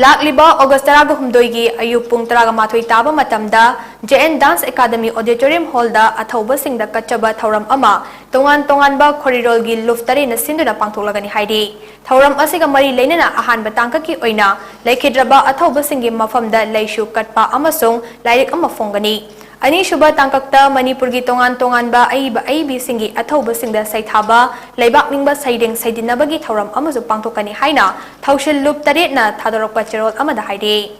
ꯂꯥꯛꯂꯤꯕ ꯑꯣꯒꯁ ꯇꯔꯥꯒ ꯍꯨꯝꯗꯣꯏꯒꯤ ꯑꯌꯨꯛ ꯄꯨꯡ ꯇꯔꯥꯒ ꯃꯥꯊꯣꯏ ꯇꯥꯕ ꯃꯇꯝꯗ JN Dance Academy Auditorium Hallꯗ ꯑꯊꯧꯕꯁꯤꯡꯗ ꯀꯠꯆꯕ ꯊꯧꯔꯝ ꯑꯃ ꯇꯣꯉꯥꯟ ꯇꯣꯉꯥꯟꯕ ꯈꯣꯔꯤꯔꯣꯜꯒꯤ ꯂꯨꯞ ꯇꯔꯦꯠꯅ ꯁꯤꯟꯗꯨꯅ ꯄꯥꯡꯊꯣꯛꯂꯒꯅꯤ ꯍꯥꯏꯔꯤ꯫ ꯊꯧꯔꯝ ꯑꯁꯤꯒ ꯃꯔꯤ ꯂꯩꯅꯅ ꯑꯍꯥꯟꯕ ꯇꯥꯡꯀꯛꯀꯤ ꯑꯣꯏꯅ ꯂꯩꯈꯤꯗ꯭ꯔꯕ ꯑꯊꯧꯕꯁꯤꯡꯒꯤ ꯃꯐꯝꯗ ꯂꯩꯁꯨ ꯀꯠꯄ ꯑꯃꯁꯨꯡ ꯂꯥꯏꯔꯤꯛ ꯑꯃ ꯐꯣꯡꯒꯅꯤ꯫ ꯑꯅꯤꯁꯨꯕ ꯇꯥꯡꯀꯛꯇ ꯃꯅꯤꯄꯨꯔꯒꯤ ꯇꯣꯉꯥꯟ ꯇꯣꯉꯥꯟꯕ ꯑꯏꯕ ꯑꯏꯕꯤꯁꯤꯡꯒꯤ ꯑꯊꯧꯕꯁꯤꯡꯗ ꯁꯩꯊꯥꯕ, ꯂꯩꯕꯥꯛ ꯅꯤꯡꯕ ꯁꯩꯔꯦꯡ ꯁꯩꯗꯤꯟꯅꯕꯒꯤ ꯊꯧꯔꯝ ꯑꯃꯁꯨ ꯄꯥꯡꯊꯣꯛꯀꯅꯤ ꯍꯥꯏꯅ ꯊꯧꯁꯤꯜ ꯂꯨꯞ ꯇꯔꯦꯠꯅ ꯊꯥꯗꯣꯔꯛꯄ ꯆꯦꯔꯣꯜ ꯑꯃꯗ ꯍꯥꯏꯔꯤ꯫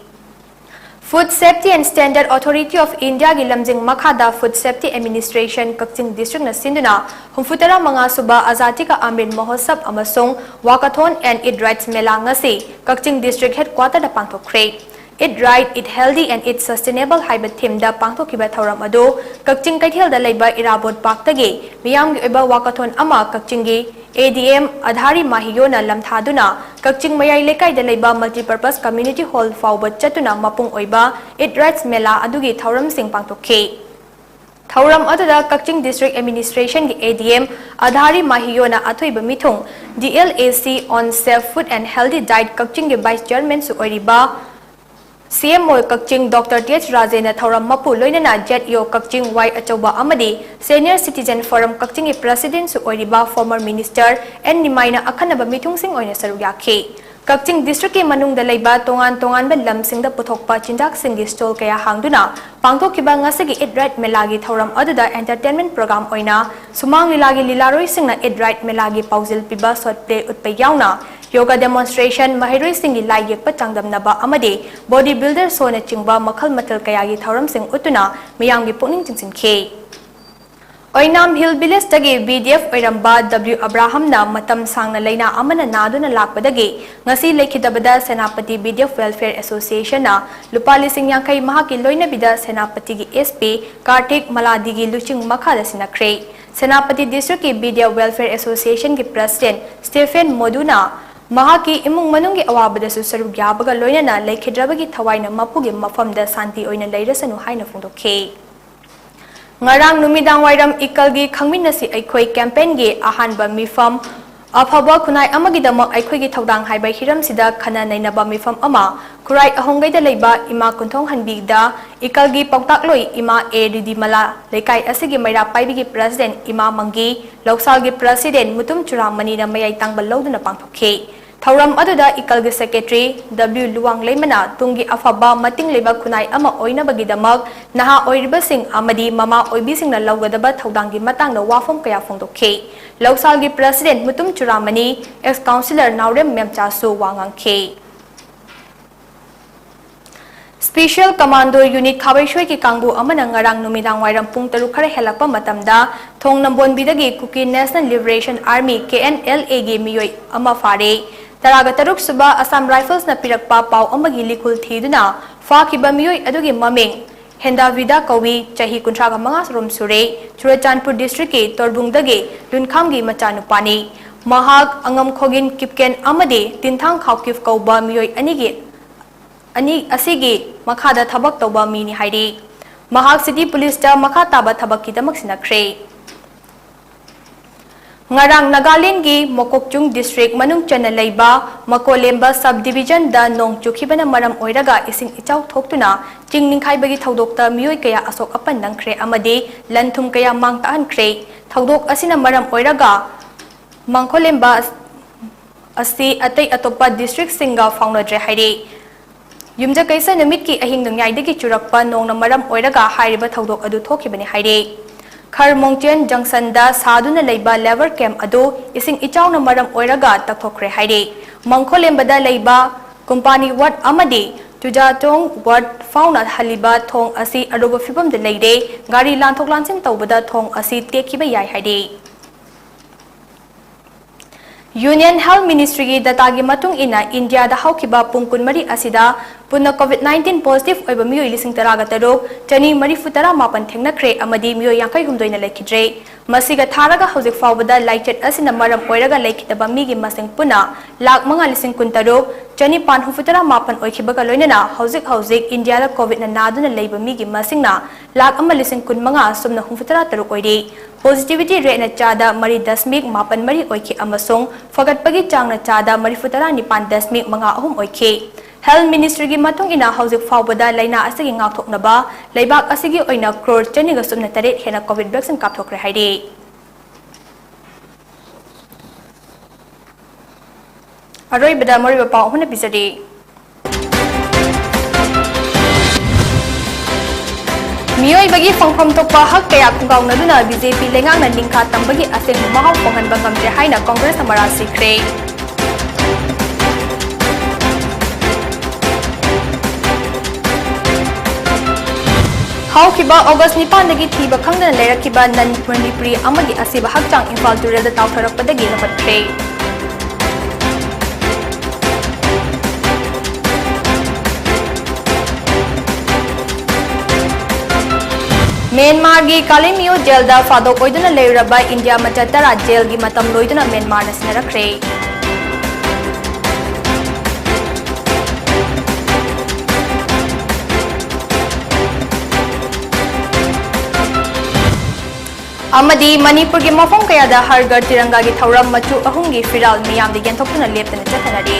Food Safety and Standard Authority of Indiaꯒꯤ ꯂꯝꯖꯤꯡ ꯃꯈꯥꯗ Food Safety Administration ꯀꯛꯆꯤꯡ Districtꯅ ꯁꯤꯟꯗꯨꯅ ꯍꯨꯝꯐꯨꯇꯔꯥ ꯃꯉꯥ ꯁꯨꯕ Azadi Ka Amrit Mahotsav ꯑꯃꯁꯨꯡ Walkathon and Eat Right Mela ꯉꯁꯤ ꯀꯛꯆꯤꯡ District Headquarterꯗ ꯄꯥꯡꯊꯣꯛꯈ꯭ꯔꯦ꯫ Eat Right, Eat Healthy and Eat Sustainable ꯍꯥꯏꯕ themeꯗ ꯄꯥꯡꯊꯣꯛꯈꯤꯕ ꯊꯧꯔꯝ ꯑꯗꯨ ꯀꯛꯆꯤꯡ ꯀꯩꯊꯦꯜꯗ ꯂꯩꯕ ꯏꯔꯥꯕꯣꯠ parkꯇꯒꯤ ꯃꯤꯌꯥꯝꯒꯤ ꯑꯣꯏꯕ walkathon ꯑꯃ ꯀꯛꯆꯤꯡꯒꯤ ADM ꯑꯙꯥꯔꯤ ꯃꯥꯍꯤꯌꯣꯅ ꯂꯝꯊꯥꯗꯨꯅ ꯀꯛꯆꯤꯡ ꯃꯌꯥꯏ ꯂꯩꯀꯥꯏꯗ ꯂꯩꯕ Multipurpose Community Hall ꯐꯥꯎꯕ ꯆꯠꯇꯨꯅ ꯃꯄꯨꯡ ꯑꯣꯏꯕ Eat Right Mela ꯑꯗꯨꯒꯤ ꯊꯧꯔꯝꯁꯤꯡ ꯄꯥꯡꯊꯣꯛꯈꯤ꯫ ꯊꯧꯔꯝ ꯑꯗꯨꯗ ꯀꯛꯆꯤꯡ District Administrationꯒꯤ ADM ꯑꯙꯥꯔꯤ ꯃꯥꯍꯤꯌꯣꯅ ꯑꯊꯣꯏꯕ ꯃꯤꯊꯨꯡ, DLAC on Safe Food and Healthy Diet ꯀꯛꯆꯤꯡꯒꯤ Vice Chairmanꯁꯨ ꯑꯣꯏꯔꯤꯕ CMO ꯀꯛꯆꯤꯡ Doctor T H ꯔꯥꯖꯦꯟꯅ ꯊꯧꯔꯝ ꯃꯄꯨ ꯂꯣꯏꯅꯅ ZEO ꯀꯛꯆꯤꯡ, Y ꯑꯆꯧꯕ ꯑꯃꯗꯤ Senior Citizen Forum ꯀꯛꯆꯤꯡꯒꯤ Presidentꯁꯨ ꯑꯣꯏꯔꯤꯕ former Minister N ꯅꯤꯃꯥꯏꯅ ꯑꯈꯟꯅꯕ ꯃꯤꯊꯨꯡꯁꯤꯡ ꯑꯣꯏꯅ ꯁꯔꯨꯛ ꯌꯥꯈꯤ꯫ ꯀꯛꯆꯤꯡ districtꯀꯤ ꯃꯅꯨꯡꯗ ꯂꯩꯕ ꯇꯣꯉꯥꯟ ꯇꯣꯉꯥꯟꯕ ꯂꯝꯁꯤꯡꯗ ꯄꯨꯊꯣꯛꯄ ꯆꯤꯟꯖꯥꯛꯁꯤꯡꯒꯤ stall ꯀꯌꯥ ꯍꯥꯡꯗꯨꯅ ꯄꯥꯡꯊꯣꯛꯈꯤꯕ ꯉꯁꯤꯒꯤ Eat Right ꯃꯦꯂꯥꯒꯤ ꯊꯧꯔꯝ ꯑꯗꯨꯗ entertainment program ꯑꯣꯏꯅ ꯁꯨꯃꯥꯡ ꯂꯤꯂꯥꯒꯤ ꯂꯤꯂꯥꯔꯣꯏꯁꯤꯡꯅ Eat Right ꯃꯦꯂꯥꯒꯤ ꯄꯥꯎꯖꯦꯜ ꯄꯤꯕ short play ꯎꯠꯄ ꯌꯥꯎꯅ yoga demonstration, ꯃꯍꯩꯔꯣꯏꯁꯤꯡꯒꯤ ꯂꯥꯏ ꯌꯦꯛꯄ ꯆꯥꯡꯗꯝꯅꯕ ꯑꯃꯗꯤ body builder showꯅꯆꯤꯡꯕ ꯃꯈꯜ ꯃꯊꯦꯜ ꯀꯌꯥꯒꯤ ꯊꯧꯔꯝꯁꯤꯡ ꯎꯠꯇꯨꯅ ꯃꯤꯌꯥꯝꯒꯤ ꯄꯨꯛꯅꯤꯡ ꯆꯤꯡꯁꯤꯟꯈꯤ꯫ ꯑꯣꯏꯅꯥꯝ Hill Villageꯇꯒꯤ VDF ꯑꯣꯏꯔꯝꯕ W ꯑꯕ꯭ꯔꯥꯍꯝꯅ ꯃꯇꯝ ꯁꯥꯡꯅ ꯂꯥꯏꯅꯥ ꯑꯃꯅ ꯅꯥꯗꯨꯅ ꯂꯥꯛꯄꯗꯒꯤ ꯉꯁꯤ ꯂꯩꯈꯤꯗꯕꯗ ꯁꯦꯅꯥꯄꯇꯤ VDF Welfare Associationꯅ ꯂꯨꯄꯥ ꯂꯤꯁꯤꯡ ꯌꯥꯡꯈꯩ ꯃꯍꯥꯛꯀꯤ ꯂꯣꯏꯅꯕꯤꯗ ꯁꯦꯅꯥꯄꯇꯤꯒꯤ SP ꯀꯥꯔꯇꯤꯛ ꯃꯂꯥꯗꯤꯒꯤ ꯂꯨꯆꯤꯡ ꯃꯈꯥꯗ ꯁꯤꯟꯅꯈ꯭ꯔꯦ꯫ Senapati districtꯀꯤ VDF Welfare Associationꯒꯤ President Stephen ꯃꯣꯗꯨꯅ ꯃꯍꯥꯛꯀꯤ ꯏꯃꯨꯡ ꯃꯅꯨꯡꯒꯤ ꯑꯋꯥꯕꯗꯁꯨ ꯁꯔꯨꯛ ꯌꯥꯕꯒ ꯂꯣꯏꯅꯅ ꯂꯩꯈꯤꯗ꯭ꯔꯕꯒꯤ ꯊꯋꯥꯏꯅ ꯃꯄꯨꯒꯤ ꯃꯐꯝꯗ ꯁꯥꯟꯇꯤ ꯑꯣꯏꯅ ꯂꯩꯔꯁꯅꯨ ꯍꯥꯏꯅ ꯐꯣꯡꯗꯣꯛꯈꯤ꯫ ꯉꯔꯥꯡ ꯅꯨꯃꯤꯗꯥꯡ ꯋꯥꯏꯔꯝ ꯏꯀꯜꯒꯤ ꯈꯪꯃꯤꯟꯅꯁꯤ ꯑꯩꯈꯣꯏ campaignꯒꯤ ꯑꯍꯥꯟꯕ ꯃꯤꯐꯝ ꯑꯐꯕ ꯈꯨꯟꯅꯥꯏ ꯑꯃꯒꯤꯗꯃꯛ ꯑꯩꯈꯣꯏꯒꯤ ꯊꯧꯗꯥꯡ ꯍꯥꯏꯕ ꯍꯤꯔꯝꯁꯤꯗ ꯈꯟꯅ ꯅꯩꯅꯕ ꯃꯤꯐꯝ ꯑꯃ ꯈꯨꯔꯥꯏ ꯑꯍꯣꯡꯒꯩꯗ ꯂꯩꯕ ꯏꯃꯥ ꯀꯨꯟꯊꯣꯡ ꯍꯟꯕꯤꯗ ꯏꯀꯜꯒꯤ ꯄꯥꯎꯇꯥꯛꯂꯣꯏ ꯏꯃꯥ ꯑꯦ ꯔꯤꯗꯤꯃꯂꯥ ꯂꯩꯀꯥꯏ ꯑꯁꯤꯒꯤ ꯃꯩꯔꯥ ꯄꯥꯏꯕꯤꯒꯤ President ꯏꯃꯥ ꯃꯪꯒꯤ, ꯂꯧꯁꯥꯜꯒꯤ President ꯃꯨꯇꯨꯝ ꯆꯨꯔꯥꯃꯅꯤꯅ ꯃꯌꯥꯏ ꯇꯥꯡꯕ ꯂꯧꯗꯨꯅ ꯄꯥꯡꯊꯣꯛꯈꯤ꯫ ꯊꯧꯔꯝ ꯑꯗꯨꯗ ꯏꯀꯜꯒꯤ Secretary W ꯂꯨꯋꯥꯡꯂꯩꯃꯅ ꯇꯨꯡꯒꯤ ꯑꯐꯕ ꯃꯇꯤꯡ ꯂꯩꯕ ꯈꯨꯟꯅꯥꯏ ꯑꯃ ꯑꯣꯏꯅꯕꯒꯤꯗꯃꯛ ꯅꯍꯥ ꯑꯣꯏꯔꯤꯕꯁꯤꯡ ꯑꯃꯗꯤ ꯃꯃꯥ ꯑꯣꯏꯕꯤꯁꯤꯡꯅ ꯂꯧꯒꯗꯕ ꯊꯧꯗꯥꯡꯒꯤ ꯃꯇꯥꯡꯗ ꯋꯥꯐꯝ ꯀꯌꯥ ꯐꯣꯡꯗꯣꯛꯈꯤ꯫ ꯂꯧꯁꯥꯜꯒꯤ President ꯃꯨꯇꯨꯝ ꯆꯨꯔꯥꯃꯅꯤ, ex councillor ꯅꯥꯎꯔꯦꯝ ꯃꯦꯝꯆꯥꯁꯨ ꯋꯥ ꯉꯥꯡꯈꯤ꯫ Special Commando Unit ꯈꯥꯕꯩꯁꯣꯏꯒꯤ ꯀꯥꯡꯕꯨ ꯑꯃꯅ ꯉꯔꯥꯡ ꯅꯨꯃꯤꯗꯥꯡ ꯋꯥꯏꯔꯝ ꯄꯨꯡ ꯇꯔꯨꯛ ꯈꯔ ꯍꯦꯜꯂꯛꯄ ꯃꯇꯝꯗ ꯊꯣꯡ ꯅꯝꯕꯣꯟꯕꯤꯗꯒꯤ Kuki National Liberation Army, KNLAꯒꯤ ꯃꯤꯑꯣꯏ ꯑꯃ ꯐꯥꯔꯦ꯫ ꯇꯔꯥꯒ ꯇꯔꯨꯛ ꯁꯨꯕ Assam Riflesꯅ ꯄꯤꯔꯛꯄ ꯄꯥꯎ ꯑꯃꯒꯤ ꯂꯤꯈꯨꯜ ꯊꯤꯗꯨꯅ ꯐꯥꯈꯤꯕ ꯃꯤꯑꯣꯏ ꯑꯗꯨꯒꯤ ꯃꯃꯤꯡ ꯍꯦꯟꯗꯥ ꯚꯤꯗꯥ ꯀꯧꯏ, ꯆꯍꯤ ꯀꯨꯟꯊ꯭ꯔꯥꯒ ꯃꯉꯥ ꯔꯣꯝ ꯁꯨꯔꯦ, ꯆꯨꯔꯆꯥꯟꯄꯨꯔ districtꯀꯤ ꯇꯣꯔꯕꯨꯡꯗꯒꯤ ꯂꯨꯟꯈꯥꯝꯒꯤ ꯃꯆꯥꯅꯨꯄꯥꯅꯤ꯫ ꯃꯍꯥꯛ ꯑꯉꯝ ꯈꯣꯒꯤꯟ ꯀꯤꯞꯀꯦꯟ ꯑꯃꯗꯤ ꯇꯤꯟꯊꯥꯡ ꯈꯥꯎꯀꯤꯞ ꯀꯧꯕ ꯃꯤꯑꯣꯏ ꯑꯅꯤꯒꯤ, ꯑꯅꯤ ꯑꯁꯤꯒꯤ ꯃꯈꯥꯗ ꯊꯕꯛ ꯇꯧꯕ ꯃꯤꯅꯤ ꯍꯥꯏꯔꯤ꯫ ꯃꯍꯥꯛ city policeꯇ ꯃꯈꯥ ꯇꯥꯕ ꯊꯕꯛꯀꯤꯗꯃꯛ ꯁꯤꯟꯅꯈ꯭ꯔꯦ꯫ ꯉꯔꯥꯡ ꯅꯥꯒꯥꯂꯦꯟꯗꯒꯤ ꯃꯣꯀꯣꯛꯆꯨꯡ ꯗꯤꯁꯇ꯭ꯔꯤꯛ ꯃꯅꯨꯡ ꯆꯟꯅ ꯂꯩꯕ ꯃꯀꯣꯂꯦꯝꯕ ꯁꯕ ꯗꯤꯕꯤꯖꯟꯗ ꯅꯣꯡ ꯆꯨꯈꯤꯕꯅ ꯃꯔꯝ ꯑꯣꯏꯔꯒ ꯏꯁꯤꯡ ꯏꯆꯥꯎ ꯊꯣꯛꯇꯨꯅ ꯆꯤꯡ ꯅꯤꯡꯈꯥꯏꯕꯒꯤ ꯊꯧꯗꯣꯛꯇ ꯃꯤꯑꯣꯏ ꯀꯌꯥ ꯑꯁꯣꯛ ꯑꯄꯟ ꯅꯪꯈ꯭ꯔꯦ ꯑꯃꯗꯤ ꯂꯟ ꯊꯨꯝ ꯀꯌꯥ ꯃꯥꯡ ꯇꯥꯛꯍꯟꯈ꯭ꯔꯦ꯫ ꯊꯧꯗꯣꯛ ꯑꯁꯤꯅ ꯃꯔꯝ ꯑꯣꯏꯔꯒ ꯃꯥꯡꯈꯣꯂꯦꯝꯕ ꯑꯁꯤ ꯑꯇꯩ ꯑꯇꯣꯞꯄ ꯗꯤꯁꯇ꯭ꯔꯤꯛꯁꯤꯡꯒ ꯐꯥꯎꯅꯗ꯭ꯔꯦ ꯍꯥꯏꯔꯤ꯫ ꯌꯨꯝꯖꯀꯩꯁ ꯅꯨꯃꯤꯠꯀꯤ ꯑꯍꯤꯡ ꯅꯣꯡꯌꯥꯏꯗꯒꯤ ꯆꯨꯔꯛꯄ ꯅꯣꯡꯅ ꯃꯔꯝ ꯑꯣꯏꯔꯒ ꯍꯥꯏꯔꯤꯕ ꯊꯧꯗꯣꯛ ꯑꯗꯨ ꯊꯣꯛꯈꯤꯕꯅꯤ ꯍꯥꯏꯔꯤ꯫ ꯈꯔꯃꯣꯡꯆꯦꯟ ꯖꯪꯁꯟꯗ ꯁꯥꯗꯨꯅ ꯂꯩꯕ ꯂꯦꯕꯔ ꯀꯦꯝꯞ ꯑꯗꯨ ꯏꯁꯤꯡ ꯏꯆꯥꯎꯅ ꯃꯔꯝ ꯑꯣꯏꯔꯒ ꯇꯛꯊꯣꯛꯈ꯭ꯔꯦ ꯍꯥꯏꯔꯤ꯫ ꯃꯥꯡꯈꯣꯂꯦꯝꯕꯗ ꯂꯩꯕ ꯀꯨꯝꯄꯥꯅꯤ ꯋꯥꯔꯗ ꯑꯃꯗꯤ ꯆꯨꯖꯥꯆꯣꯡ ꯋꯥꯔꯗ ꯐꯥꯎꯅ ꯍꯜꯂꯤꯕ ꯊꯣꯡ ꯑꯁꯤ ꯑꯔꯨꯕ ꯐꯤꯕꯝꯗ ꯂꯩꯔꯦ꯫ ꯒꯥꯔꯤ ꯂꯥꯟꯊꯣꯛ ꯂꯥꯟꯁꯤꯟ ꯇꯧꯕꯗ ꯊꯣꯡ ꯑꯁꯤ ꯇꯦꯛꯈꯤꯕ ꯌꯥꯏ ꯍꯥꯏꯔꯤ꯫ ꯌꯨꯅꯤꯌꯟ ꯍꯦꯜꯊ ꯃꯤꯅꯤꯁꯇ꯭ꯔꯤꯒꯤ ꯗꯇꯥꯒꯤ ꯃꯇꯨꯡ ꯏꯟꯅ, ꯏꯟꯗꯤꯌꯥꯗ ꯍꯧꯈꯤꯕ ꯄꯨꯡ ꯀꯨꯟꯃꯔꯤ ꯑꯁꯤꯗ ꯄꯨꯟꯅ ꯀꯣꯚꯤꯗ ꯅꯥꯏꯟꯇꯤꯟ ꯄꯣꯖꯤꯇꯤꯚ ꯑꯣꯏꯕ ꯃꯤꯑꯣꯏ ꯂꯤꯁꯤꯡ ꯇꯔꯥꯒ ꯇꯔꯨꯛ, ꯆꯅꯤ ꯃꯔꯤꯐꯨ ꯇꯔꯥ ꯃꯥꯄꯟ ꯊꯦꯡꯅꯈ꯭ꯔꯦ ꯑꯃꯗꯤ ꯃꯤꯑꯣꯏ ꯌꯥꯡꯈꯩ ꯍꯨꯝꯗꯣꯏꯅ ꯂꯩꯈꯤꯗ꯭ꯔꯦ꯫ ꯃꯁꯤꯒ ꯊꯥꯔꯒ ꯍꯧꯖꯤꯛ ꯐꯥꯎꯕꯗ ꯂꯥꯏꯆꯠ ꯑꯁꯤꯅ ꯃꯔꯝ ꯑꯣꯏꯔꯒ ꯂꯩꯈꯤꯗꯕ ꯃꯤꯒꯤ ꯃꯁꯤꯡ ꯄꯨꯟꯅ ꯂꯥꯈ ꯃꯉꯥ ꯂꯤꯁꯤꯡ ꯀꯨꯟꯇꯔꯨꯛ, ꯆꯅꯤꯄꯥꯟ ꯍꯨꯝꯐꯨꯇꯔꯥ ꯃꯥꯄꯟ ꯑꯣꯏꯈꯤꯕꯒ ꯂꯣꯏꯅꯅ ꯍꯧꯖꯤꯛ ꯍꯧꯖꯤꯛ ꯏꯟꯗꯤꯌꯥꯗ ꯀꯣꯚꯤꯗꯅ ꯅꯥꯗꯨꯅ ꯂꯩꯕ ꯃꯤꯒꯤ ꯃꯁꯤꯡꯅ ꯂꯥꯈ ꯑꯃ ꯂꯤꯁꯤꯡ ꯀꯨꯟꯃꯉꯥ ꯁꯨꯞꯅ ꯍꯨꯝꯐꯨꯇꯔꯥ ꯇꯔꯨꯛ ꯑꯣꯏꯔꯤ꯫ ꯄꯣꯖꯤꯇꯤꯚꯤꯇꯤ ꯔꯦꯠꯅ ꯆꯥꯗ ꯃꯔꯤ ꯗꯁꯃꯤꯛ ꯃꯥꯄꯟ ꯃꯔꯤ ꯑꯣꯏꯈꯤ ꯑꯃꯁꯨꯡ ꯐꯒꯠꯄꯒꯤ ꯆꯥꯡꯅ ꯆꯥꯗ ꯃꯔꯤꯐꯨꯇꯔꯥ ꯅꯤꯄꯥꯟ ꯗꯁꯃꯤꯛ ꯃꯉꯥ ꯑꯍꯨꯝ ꯑꯣꯏꯈꯤ꯫ ꯍꯦꯜꯊ ꯃꯤꯅꯤꯁꯇ꯭ꯔꯤꯒꯤ ꯃꯇꯨꯡ ꯏꯟꯅ ꯍꯧꯖꯤꯛ ꯐꯥꯎꯕꯗ ꯂꯥꯏꯅꯥ ꯑꯁꯤꯒꯤ ꯉꯥꯛꯊꯣꯛꯅꯕ ꯂꯩꯕꯥꯛ ꯑꯁꯤꯒꯤ ꯑꯣꯏꯅ ꯀ꯭ꯔꯣꯔ ꯆꯅꯤꯒ ꯁꯨꯞꯅ ꯇꯔꯦꯠ ꯍꯦꯟꯅ ꯀꯣꯚꯤꯗ ꯚꯦꯛꯁꯤꯟ ꯀꯥꯞꯊꯣꯛꯈ꯭ꯔꯦ ꯍꯥꯏꯔꯤ꯫ ꯑꯔꯣꯏꯕꯗ ꯃꯔꯨꯑꯣꯏꯕ ꯄꯥꯎ ꯑꯍꯨꯝꯅ ꯄꯤꯖꯔꯤ꯫ ꯃꯤꯑꯣꯏꯕꯒꯤ ꯐꯪꯐꯝ ꯊꯣꯛꯄ ꯍꯛ ꯀꯌꯥ ꯈꯣꯡꯒꯥꯎꯅꯗꯨꯅ ꯕꯤ ꯖꯦ ꯄꯤ ꯂꯩꯉꯥꯛꯅ ꯅꯤꯡꯈꯥ ꯇꯝꯕꯒꯤ ꯑꯁꯦꯡꯕ ꯃꯍꯥꯎ ꯐꯪꯍꯟꯕ ꯉꯝꯗ꯭ꯔꯦ ꯍꯥꯏꯅ ꯀꯪꯒ꯭ꯔꯦꯁꯅ ꯃꯔꯥꯜ ꯁꯤꯈ꯭ꯔꯦ꯫ ꯍꯧꯈꯤꯕ ꯑꯣꯒꯁ ꯅꯤꯄꯥꯟꯗꯒꯤ ꯊꯤꯕ ꯈꯪꯗꯅ ꯂꯩꯔꯛꯈꯤꯕ ꯅꯟ ꯃꯅꯤꯄꯨꯔꯤ ꯑꯃꯒꯤ ꯑꯁꯤꯕ ꯍꯛꯆꯥꯡ ꯏꯝꯐꯥꯜ ꯇꯨꯔꯦꯜꯗ ꯇꯥꯎꯊꯔꯛꯄꯗꯒꯤ ꯂꯧꯈꯠꯈ꯭ꯔꯦ꯫ ꯃ꯭ꯌꯥꯟꯃꯥꯔꯒꯤ ꯀꯥꯂꯤꯃꯤꯌꯣ ꯖꯦꯜꯗ ꯐꯥꯗꯣꯛ ꯑꯣꯏꯗꯨꯅ ꯂꯩꯔꯨꯔꯕ ꯏꯟꯗꯤꯌꯥ ꯃꯆꯥ ꯇꯔꯥ ꯖꯦꯜꯒꯤ ꯃꯇꯝ ꯂꯣꯏꯗꯨꯅ ꯃ꯭ꯌꯥꯟꯃꯥꯔꯅ ꯁꯤꯟꯅꯔꯛꯈ꯭ꯔꯦ꯫ ꯑꯃꯗꯤ ꯃꯅꯤꯄꯨꯔꯒꯤ ꯃꯐꯝ ꯀꯌꯥꯗ ꯍꯔ ꯘꯔ ꯇꯤꯔꯪꯒꯥꯒꯤ ꯊꯧꯔꯝ ꯃꯆꯨ ꯑꯍꯨꯝꯒꯤ ꯐꯤꯔꯥꯜ ꯃꯤꯌꯥꯝꯗ ꯌꯦꯟꯊꯣꯛꯇꯨꯅ ꯂꯦꯞꯇꯅ ꯆꯠꯊꯅꯔꯤ꯫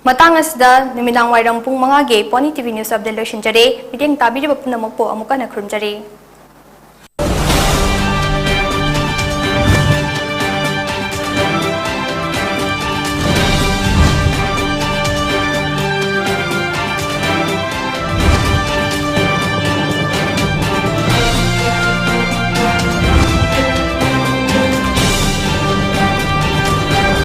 ꯃꯇꯥꯡ ꯑꯁꯤꯗ ꯅꯨꯃꯤꯗꯥꯡ ꯋꯥꯏꯔꯝ ꯄꯨꯡ ꯃꯉꯥꯒꯤ Pony T V News Update ꯂꯣꯏꯁꯤꯟꯖꯔꯦ꯫ ꯃꯤꯠꯌꯦꯡ ꯇꯥꯕꯤꯔꯤꯕ ꯄꯨꯝꯅꯃꯛꯄꯨ ꯑꯃꯨꯛ ꯍꯟꯅ ꯈꯨꯔꯨꯝꯖꯔꯤ꯫